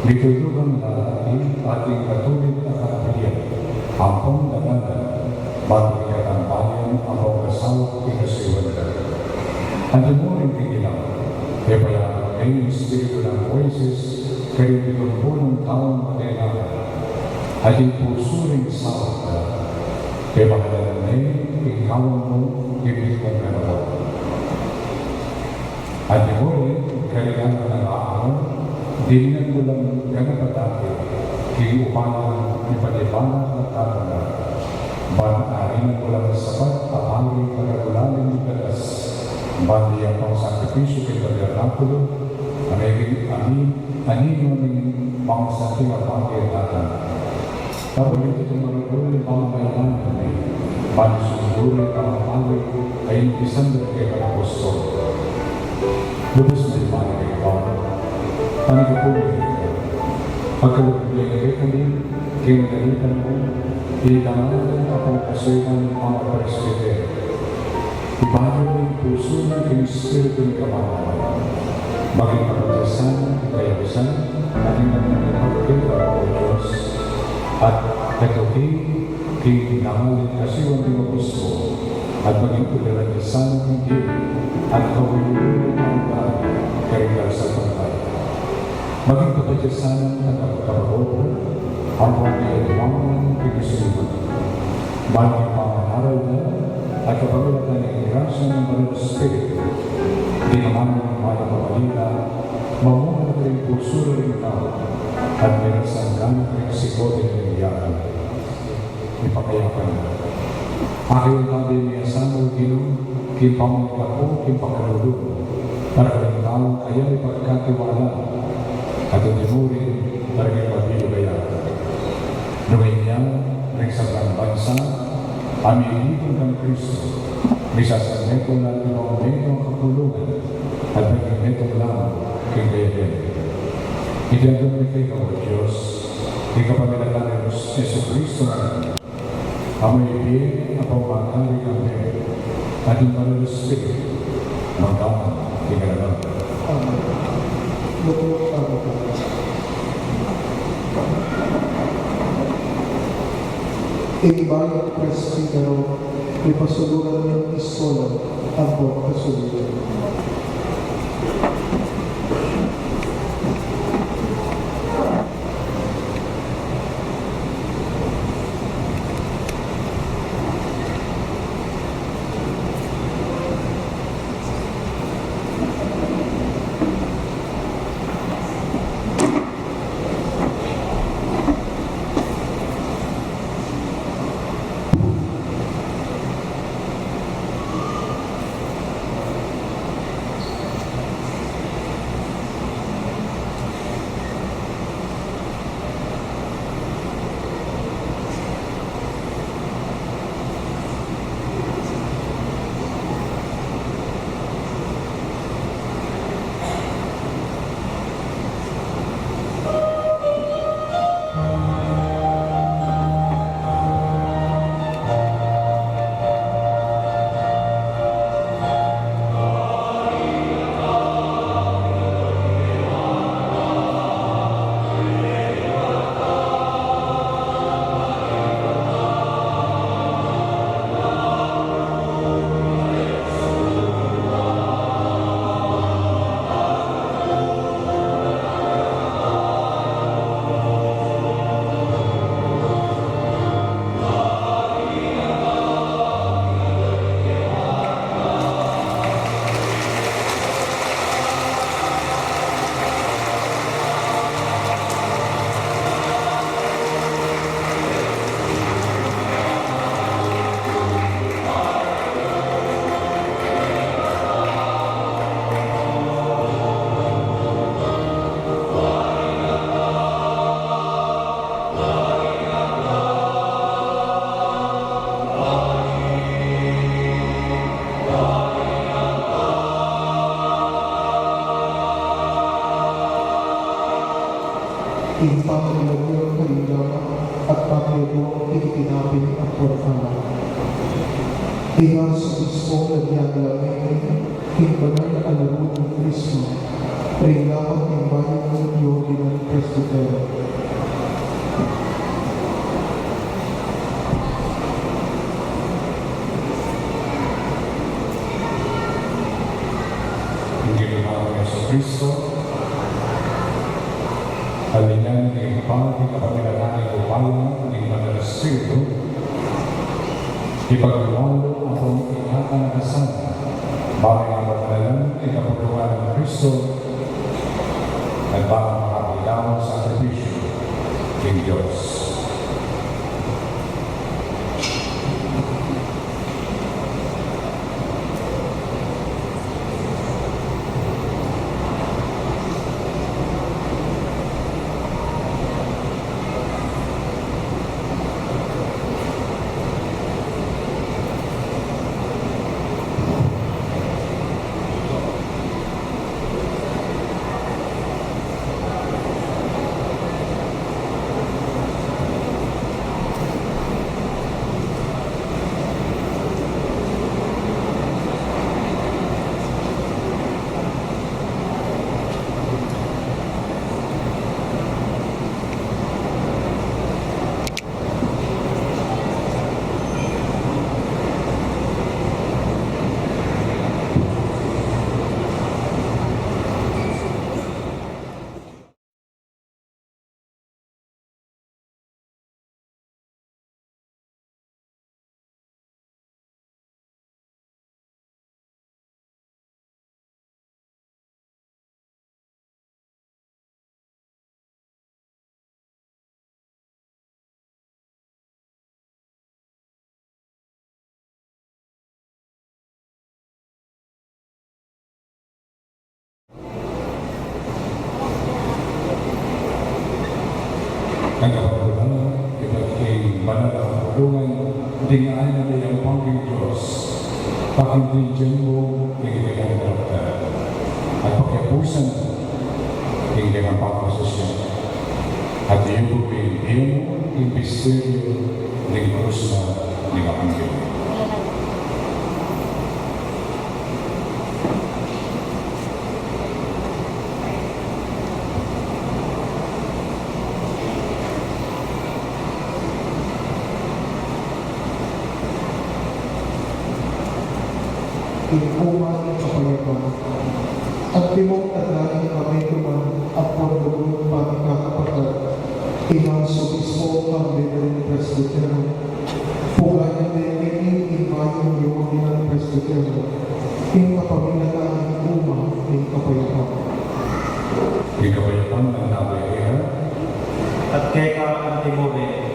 mitulugan lalaki ating katulid a kapilian ampong danganan, bang ing katambayan ampong kasawak king kasuyuan da. Antimo ring kinilang, e payagan ne ing Espiritu nang Moises karing pitumpulung taung patenakan, at ing pusu ring sawak da, e pakanan ne ing kawang mu king mismung kanawan. Antimo rin karing anak nang Aaron, dinan mu lang ganap a dati king upaya ning panibala at tatanda, ban arinan mu lang sapat a pari para bulaling ning batas, ban miyapang sakripisyu king tabernakulu, a miging ani-, anino ning mangsanting a bage at tatanda. Kapalit ing maragul a pamamalan, ban sunduri ing pamapali a inumpisan da ring kekatapos. Lubus mayupaya ing Ibpa, panigapu mi keka, pagkalub mu kekami, king danganan mu, ing danganan ampong kasuyuan ning pamagpresbiterio. Ibayu mu ing pusu mi king espiritu ning kamalaman, maging kapatyasan ning kayabisan at ning pagtitiwala king Dios, at katuki king danganan ning kasuyuan ning Obispo, at maging uliran ya sana ning Dios at kawili ning kalugaran karing banal a pambayan. Maging kapatyasan ning tagapagobra ampong kayaliwangan king kasuyuan, ban king pamanaral na at kapamilatan ning grasya ning Banal a Espiritu, ing kamalaman ning Mayap a Balita mamuna karing pusu da ring tau, at mirasan gana karing sigote ning bie. Ipakayapan na. Akayun tabi mi sana, O Ginu, king pamagkapu, king pakalulu, para karing taung kaya ipagkatiwala, at antimo rin para karing mabilug a yatu. Nung inya, ring sablang bansa a mibibie kang Kristo, misasanmetung la king metung a kapulungan, at maging metung la king kayabe. Iti aduan mi keka, O Dios, king kapamilatan nang Jesukristo, a mibie ampong magari kang Dios, at ing Banal a Espiritu, magdalan king alang angga. Amen. Lugod tamu. Ing Bayan Presbitero, mipasuluran ning iskola ampong kasulyan. Ing tinape at anak. Ika sa mismo lagyan na lamang king banal a laru nang Kristo, ring laman ning bayu nang Yogi nang Presbitero. Ing Ginung Kristo, alinan ning pati kapamilatan ning upaya ning Banal a Espiritu, ipagluwalo ampong ikakanasan, bang mapaglalan ing kaputuan nang Kristo, at bang makapaglawan sakripisyu king Dios. Tanggapan ku na, ibat king banal a kapulungan, ding ain a meyang pangking Dios, pakintindian mu ing kekang dapat, at pakiapusan ing kekang pangkasasya. At iyugo mu ing bie mu king misteryu ning krus na ning Anghel. Ing uma ning kapayapan. Antimo at nanu kami kuman, ampon lugud pamikakapatad, iman so mismo kambe ning Presbitero, pugayan de ing bayu nang Yogi nang Presbitero, ing kapamilatan ning uma ning kapayapan. Ing kapayapan nang Nabi keka. At keka antimo rin.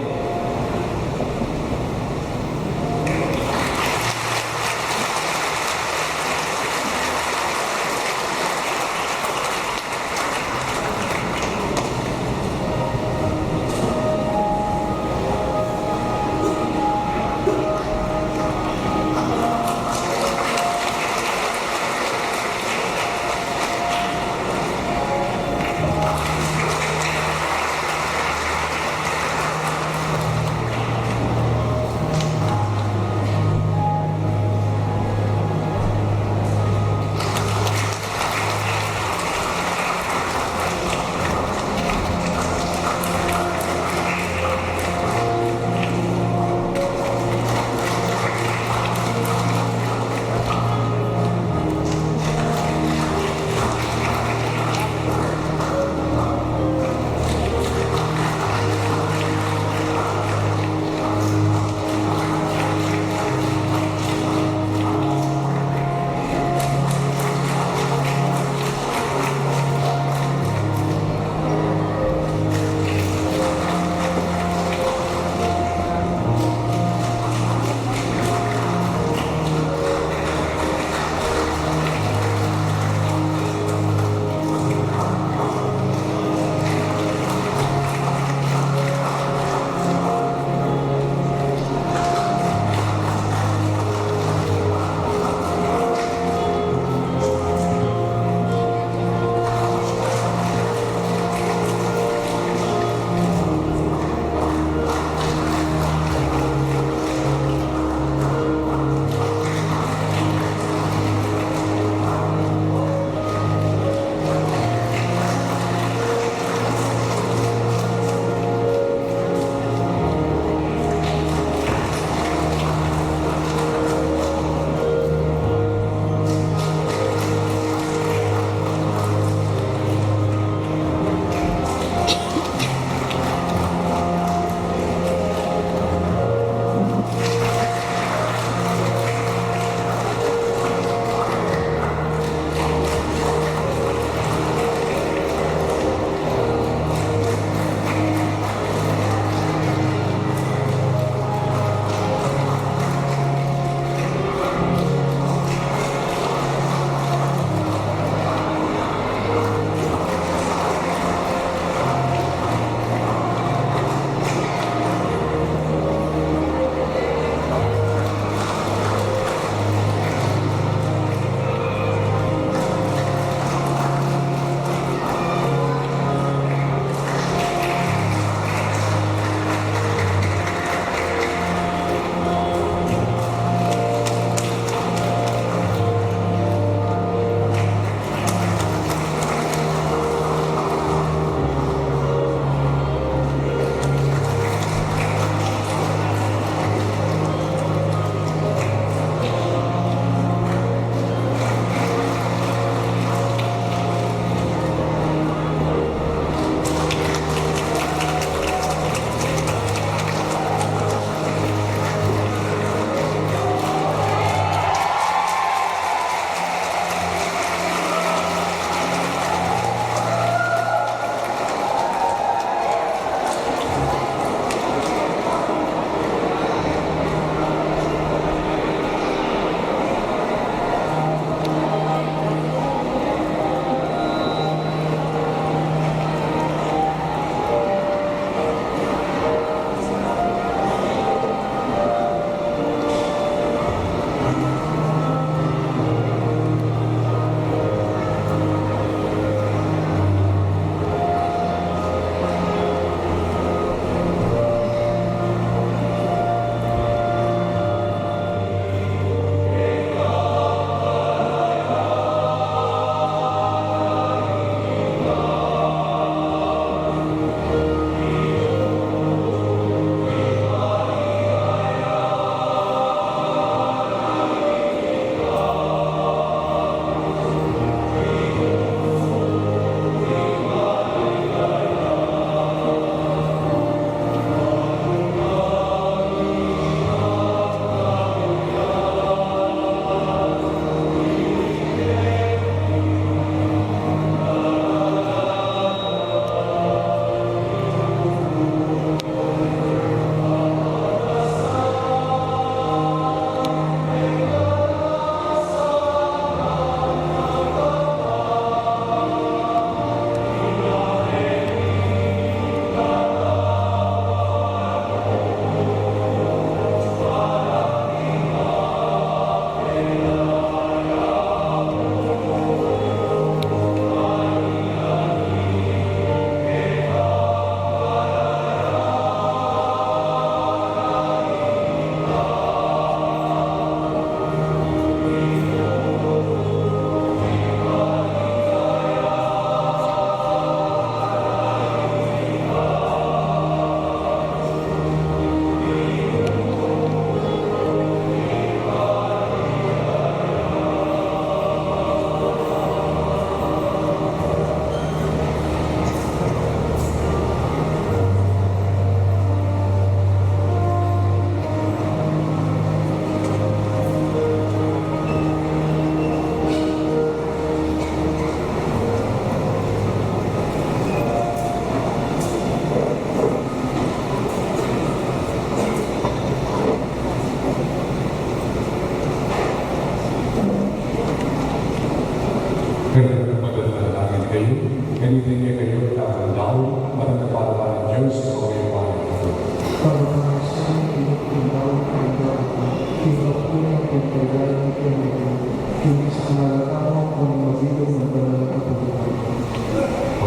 O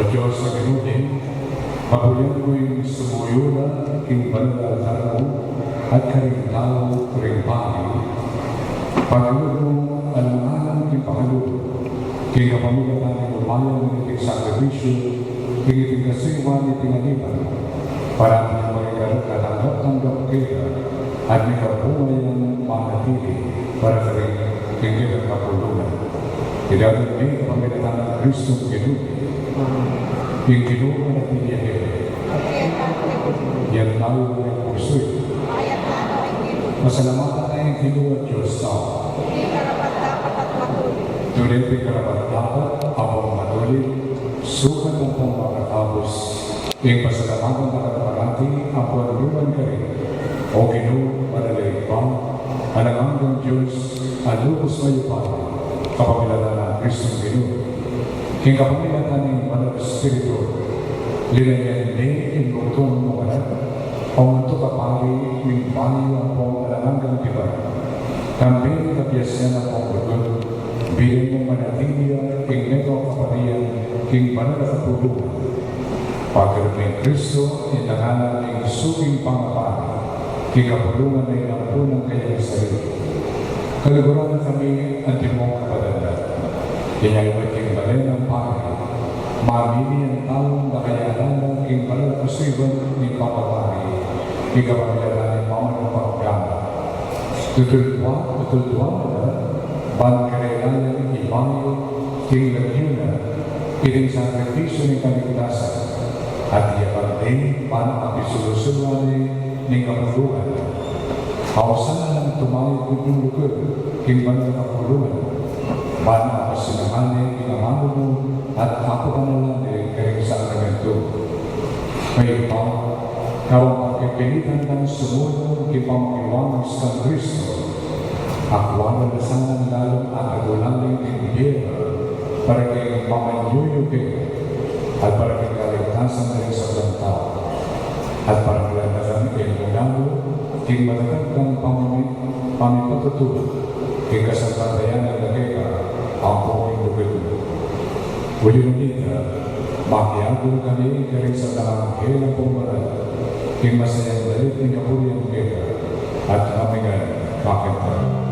Dios a Ginu mi, kapulian mu ing sumuyu la king banal a altar mu at karing tau ring pari, pakalub mu alang-alang king pakalub, king kapamilatan ning upaya ning iting sakripisyu, king iting kasuyuan ning iting alipan, parati maging katanggap-tanggap keka, at mekabunga yang manatili para karing king kekang kapulungan. Iti aduan mi kapamilatan nang Kristong Ginu mi. Ing Ginu manatili ya kekayu. Iyatas yu ring pusu yu. Pasalamatan na ing Ginu a Dios tamu. Tune pin karapat-dapat ampong matulid, sukat ampong makakabus, ing pasalamatan da ka parati ampon lub man karin, O Ginu, banal a Ibpa, alang anggang Dios, a lubus mayupaya, kapamilatan nang Kristong Ginu. King kapamilatan ning Banal a Espiritu, linanyan ne ing bugtung mung anak, o mantuk a pari ning bayu ampong alang anggang tipan. Kambe ning kabiasnan ampong lugud, bie mung manatili ya king metung a kaparian king banal a kapulungan. Pagkalub nang Kristo, ing ngana ning suking pangapari king kapulungan ning ampunang kayang sarili. Kaluguran na kami, antimong kapatad, inyang ibat king bale nang pari, mamili yang taung dakal ya alala king banal a kasuyuan ning pangapari, king kapamilatan ning pamanampagan. Tutulduan, tutulduan na la ban karela yang ibayu king lagyu na iting sakripisyu ning kaligtasan, at iyabak ne ban apisulu-suluan ne ning kapulungan. Ausan na lang tumayup ing lugud king banal a kapulungan, ban apasinangan ne ing amanu mu at apabanalan ne karing sakramentu. Kaybat, kabang pagpipilitan dang sumunu king pamakiwang nang Kristo, akwan na la sanang lalung akatulaling king bie para king pamanyuyuki at para king kaligtasan ning sablang tau, at para malandakan ing munalu king matatag dang pamami-, pamipatutu king kasalpantayanan na keka ampong king lugud mu. Uli na nita, makiagul kami karing sablang anghel ampong banal king masayang dalit ning kapurian keka, at mamingan kapitan.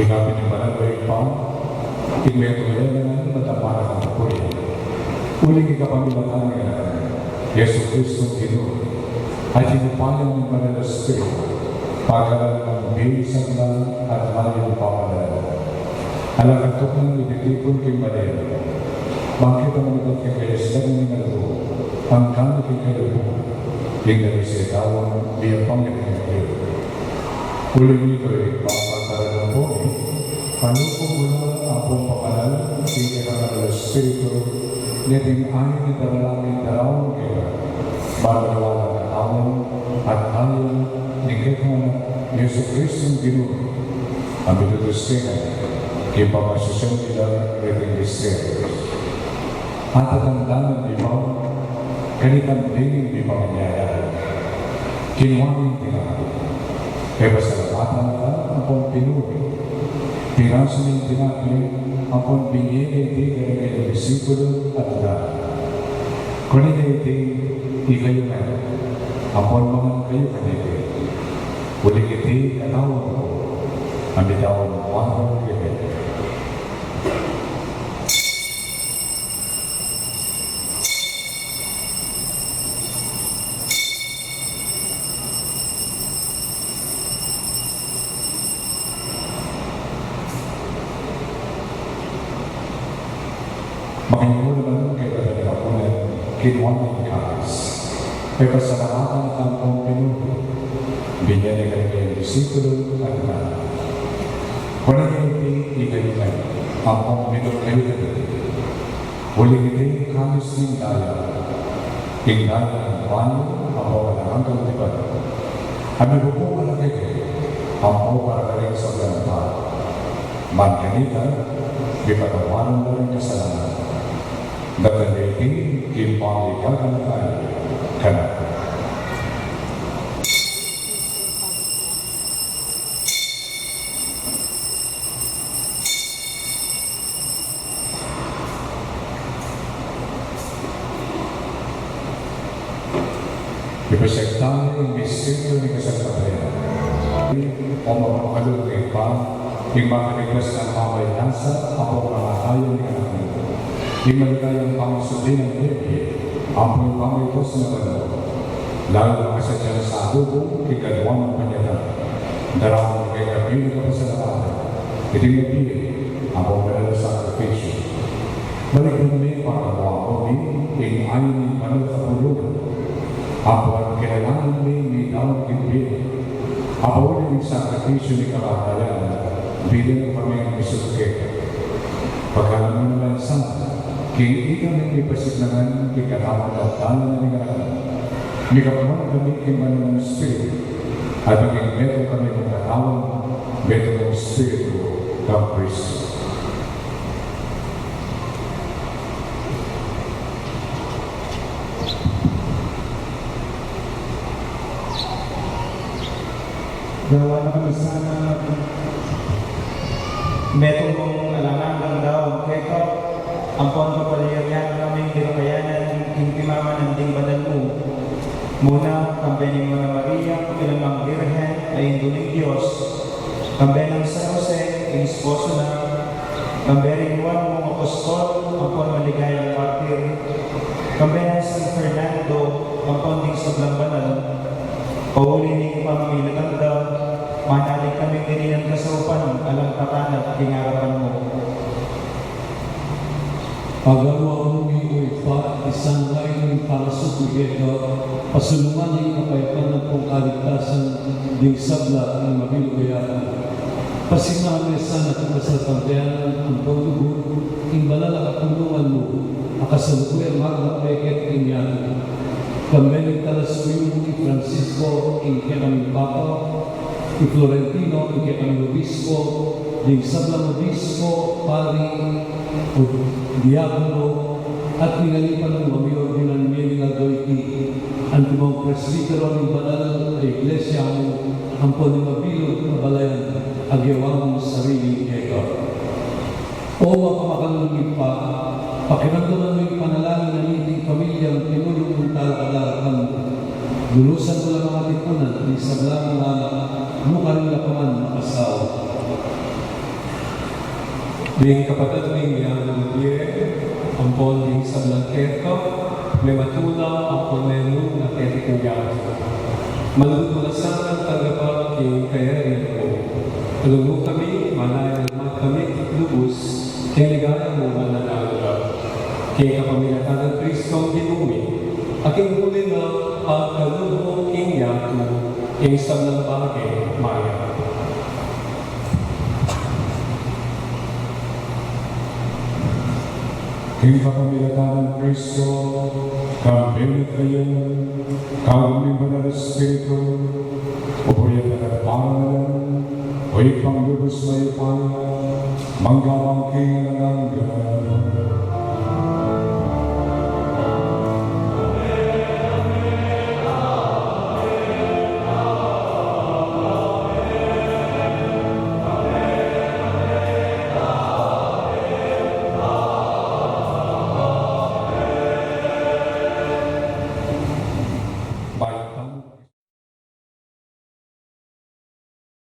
Ika pin ing banal a Ibpa, ing metung a lelangan, matampang a kapurian. Uling ika pamilatan ning Anak mu, Jesucristo Ginu, at ing upaya ning Banal a Espiritu, pagkaluguran ning bie sabla at mayupayang pamalan. Ala kang tuknang mititipun king bale, bang kita mangibat king kayasdan ning albu, anggang king kaluguran, king nais a taun, miyapang ya king Dios. Uling ito, Ibpa, pagkaluguran mu, panuku mu la ampong pamanal king kekang Banal a Espiritu, neting ain ning dalalaman daraun keka, ban maging katawan at daya ning kekang Anak, Jesucristo Ginu mi, a mitutus keka king pamasusian da reting misteryu. At tatandanan mi pa, kanita ding mipanganyaya, kinua ne ing tinape, pepasalamatan na la ampon pinuri, pirasu ne ing tinape ampon binie na iti kareng kayang disipulu at ngana, Kunan ye iti, ikayu ngan, ampon mangan kayu kaniti, uling iti ing katawan ku, a mitaud para kekayu. Makinig mu naman kaybat ning kapunan, kinua ne ing kalis, e pasalamatan, ampon pinuku, binye ne karing disipulu, at ngana: Kunan ye iti, ikayung ngan, ampon minum kayu keti, uling iti ing kalis ning daya, ing daya ning banyu ampon alang anggang tipan, a mibubu para kekayu ampon para karing sablang tau. Ban kanita, mipatawad la ring kasalanan. Daptan ye iti king pamigaganaka kanaku. Ipasyag tamu ing misteryu ning kasalpantayanan. O mapamakalulung Ibpa, ing makaligtas nang mamaylasa ampon mamatayan ning Anak mu, ing maligayang pangasubli nang mebie ampon pamagligtas na banua, lalu na ing sadyang salubu king kaluguran nang panyatang, daraun mu king dapilan a kapasalamatan iting mabie ampon banal a sakripisyu. Balikdan me para makuamu ing ain ning banal a kapulungan, ampon kilalanan me ing daun king bie, ampon ing sakripisyu ning kamatayan, bie na kaming misubke. Pagkaluban mu naman sana, king ikami mipasiglangan king katawan at daya na ning Anak mu, mikabwan kami king Banal a Espiritu, at maging metung kami mung katawan, metung mung Espiritu, kang Kristu. Gawan na kami sana metung mung alang anggang daun keka, ampon papaligayan na kaming dirakayanan king pimamanan ding banal mu. Muna, kambe nang Nuan a Maria, kapilan mang Birhen, a Indu ning Dios, kambe nang San Jose, ing esposo na, kambe ring Nuan mung apostol ampon maligayang martir, kambe nang San Fernando ampon ding sablang banal, pauli ning pamamilatan da, manalig kaming dininan kasaupan alang patanat king arapan mu. Pagawa mu mi, O Ibpa, ing sanglayan ning pangasubli keka, pasulungan ing kapayapan ampon kaligtasan ding sabla ning mabilug a yatu. Pasimahan me sana king kasalpantayanan ampon lugud ing banal a kapulungan mu, a kasalukuyan magna pekit king yatu. Kambe ning talasuyu mu i Francisco, ing kekaming Papa, i Florentino, ing kekaming Obispo, ding sablang obispo, pari, o diakono, at ning alipan mung mamiordinan metung a doiti, antimong presbitero ning banal a Iglesia mu, ampon ning mabilug a balayan a gewa mung sarili keka. O mapamakalulung Ibpa, pakiramdaman mu ing panalangin na niting pamilyang tinulung mung talakad a arapan mu. Lulusan mu la mang atipunan ding sablang anak mu karing la pa man makasawa. Ding kapatad ming Yatu Javier, ampon ding sablang keka, mematula ampon memuna keti king yatu. Malugud mu la sanang tanggapan king kayarian mu. Lugud mu kami, manaya mu kami lubus king ligaya mung alang angga. King kapamilatan nang Kristong Ginu mi, a king buli na pagkalub mu king yatu ing sablang bage mayap. King kapamilatan nang Kristo, kambe na kaya, kayabe ning Banal a Espiritu, o purian at parangalan, o Ibpang lubus mayupaya, mangga man king alang angga.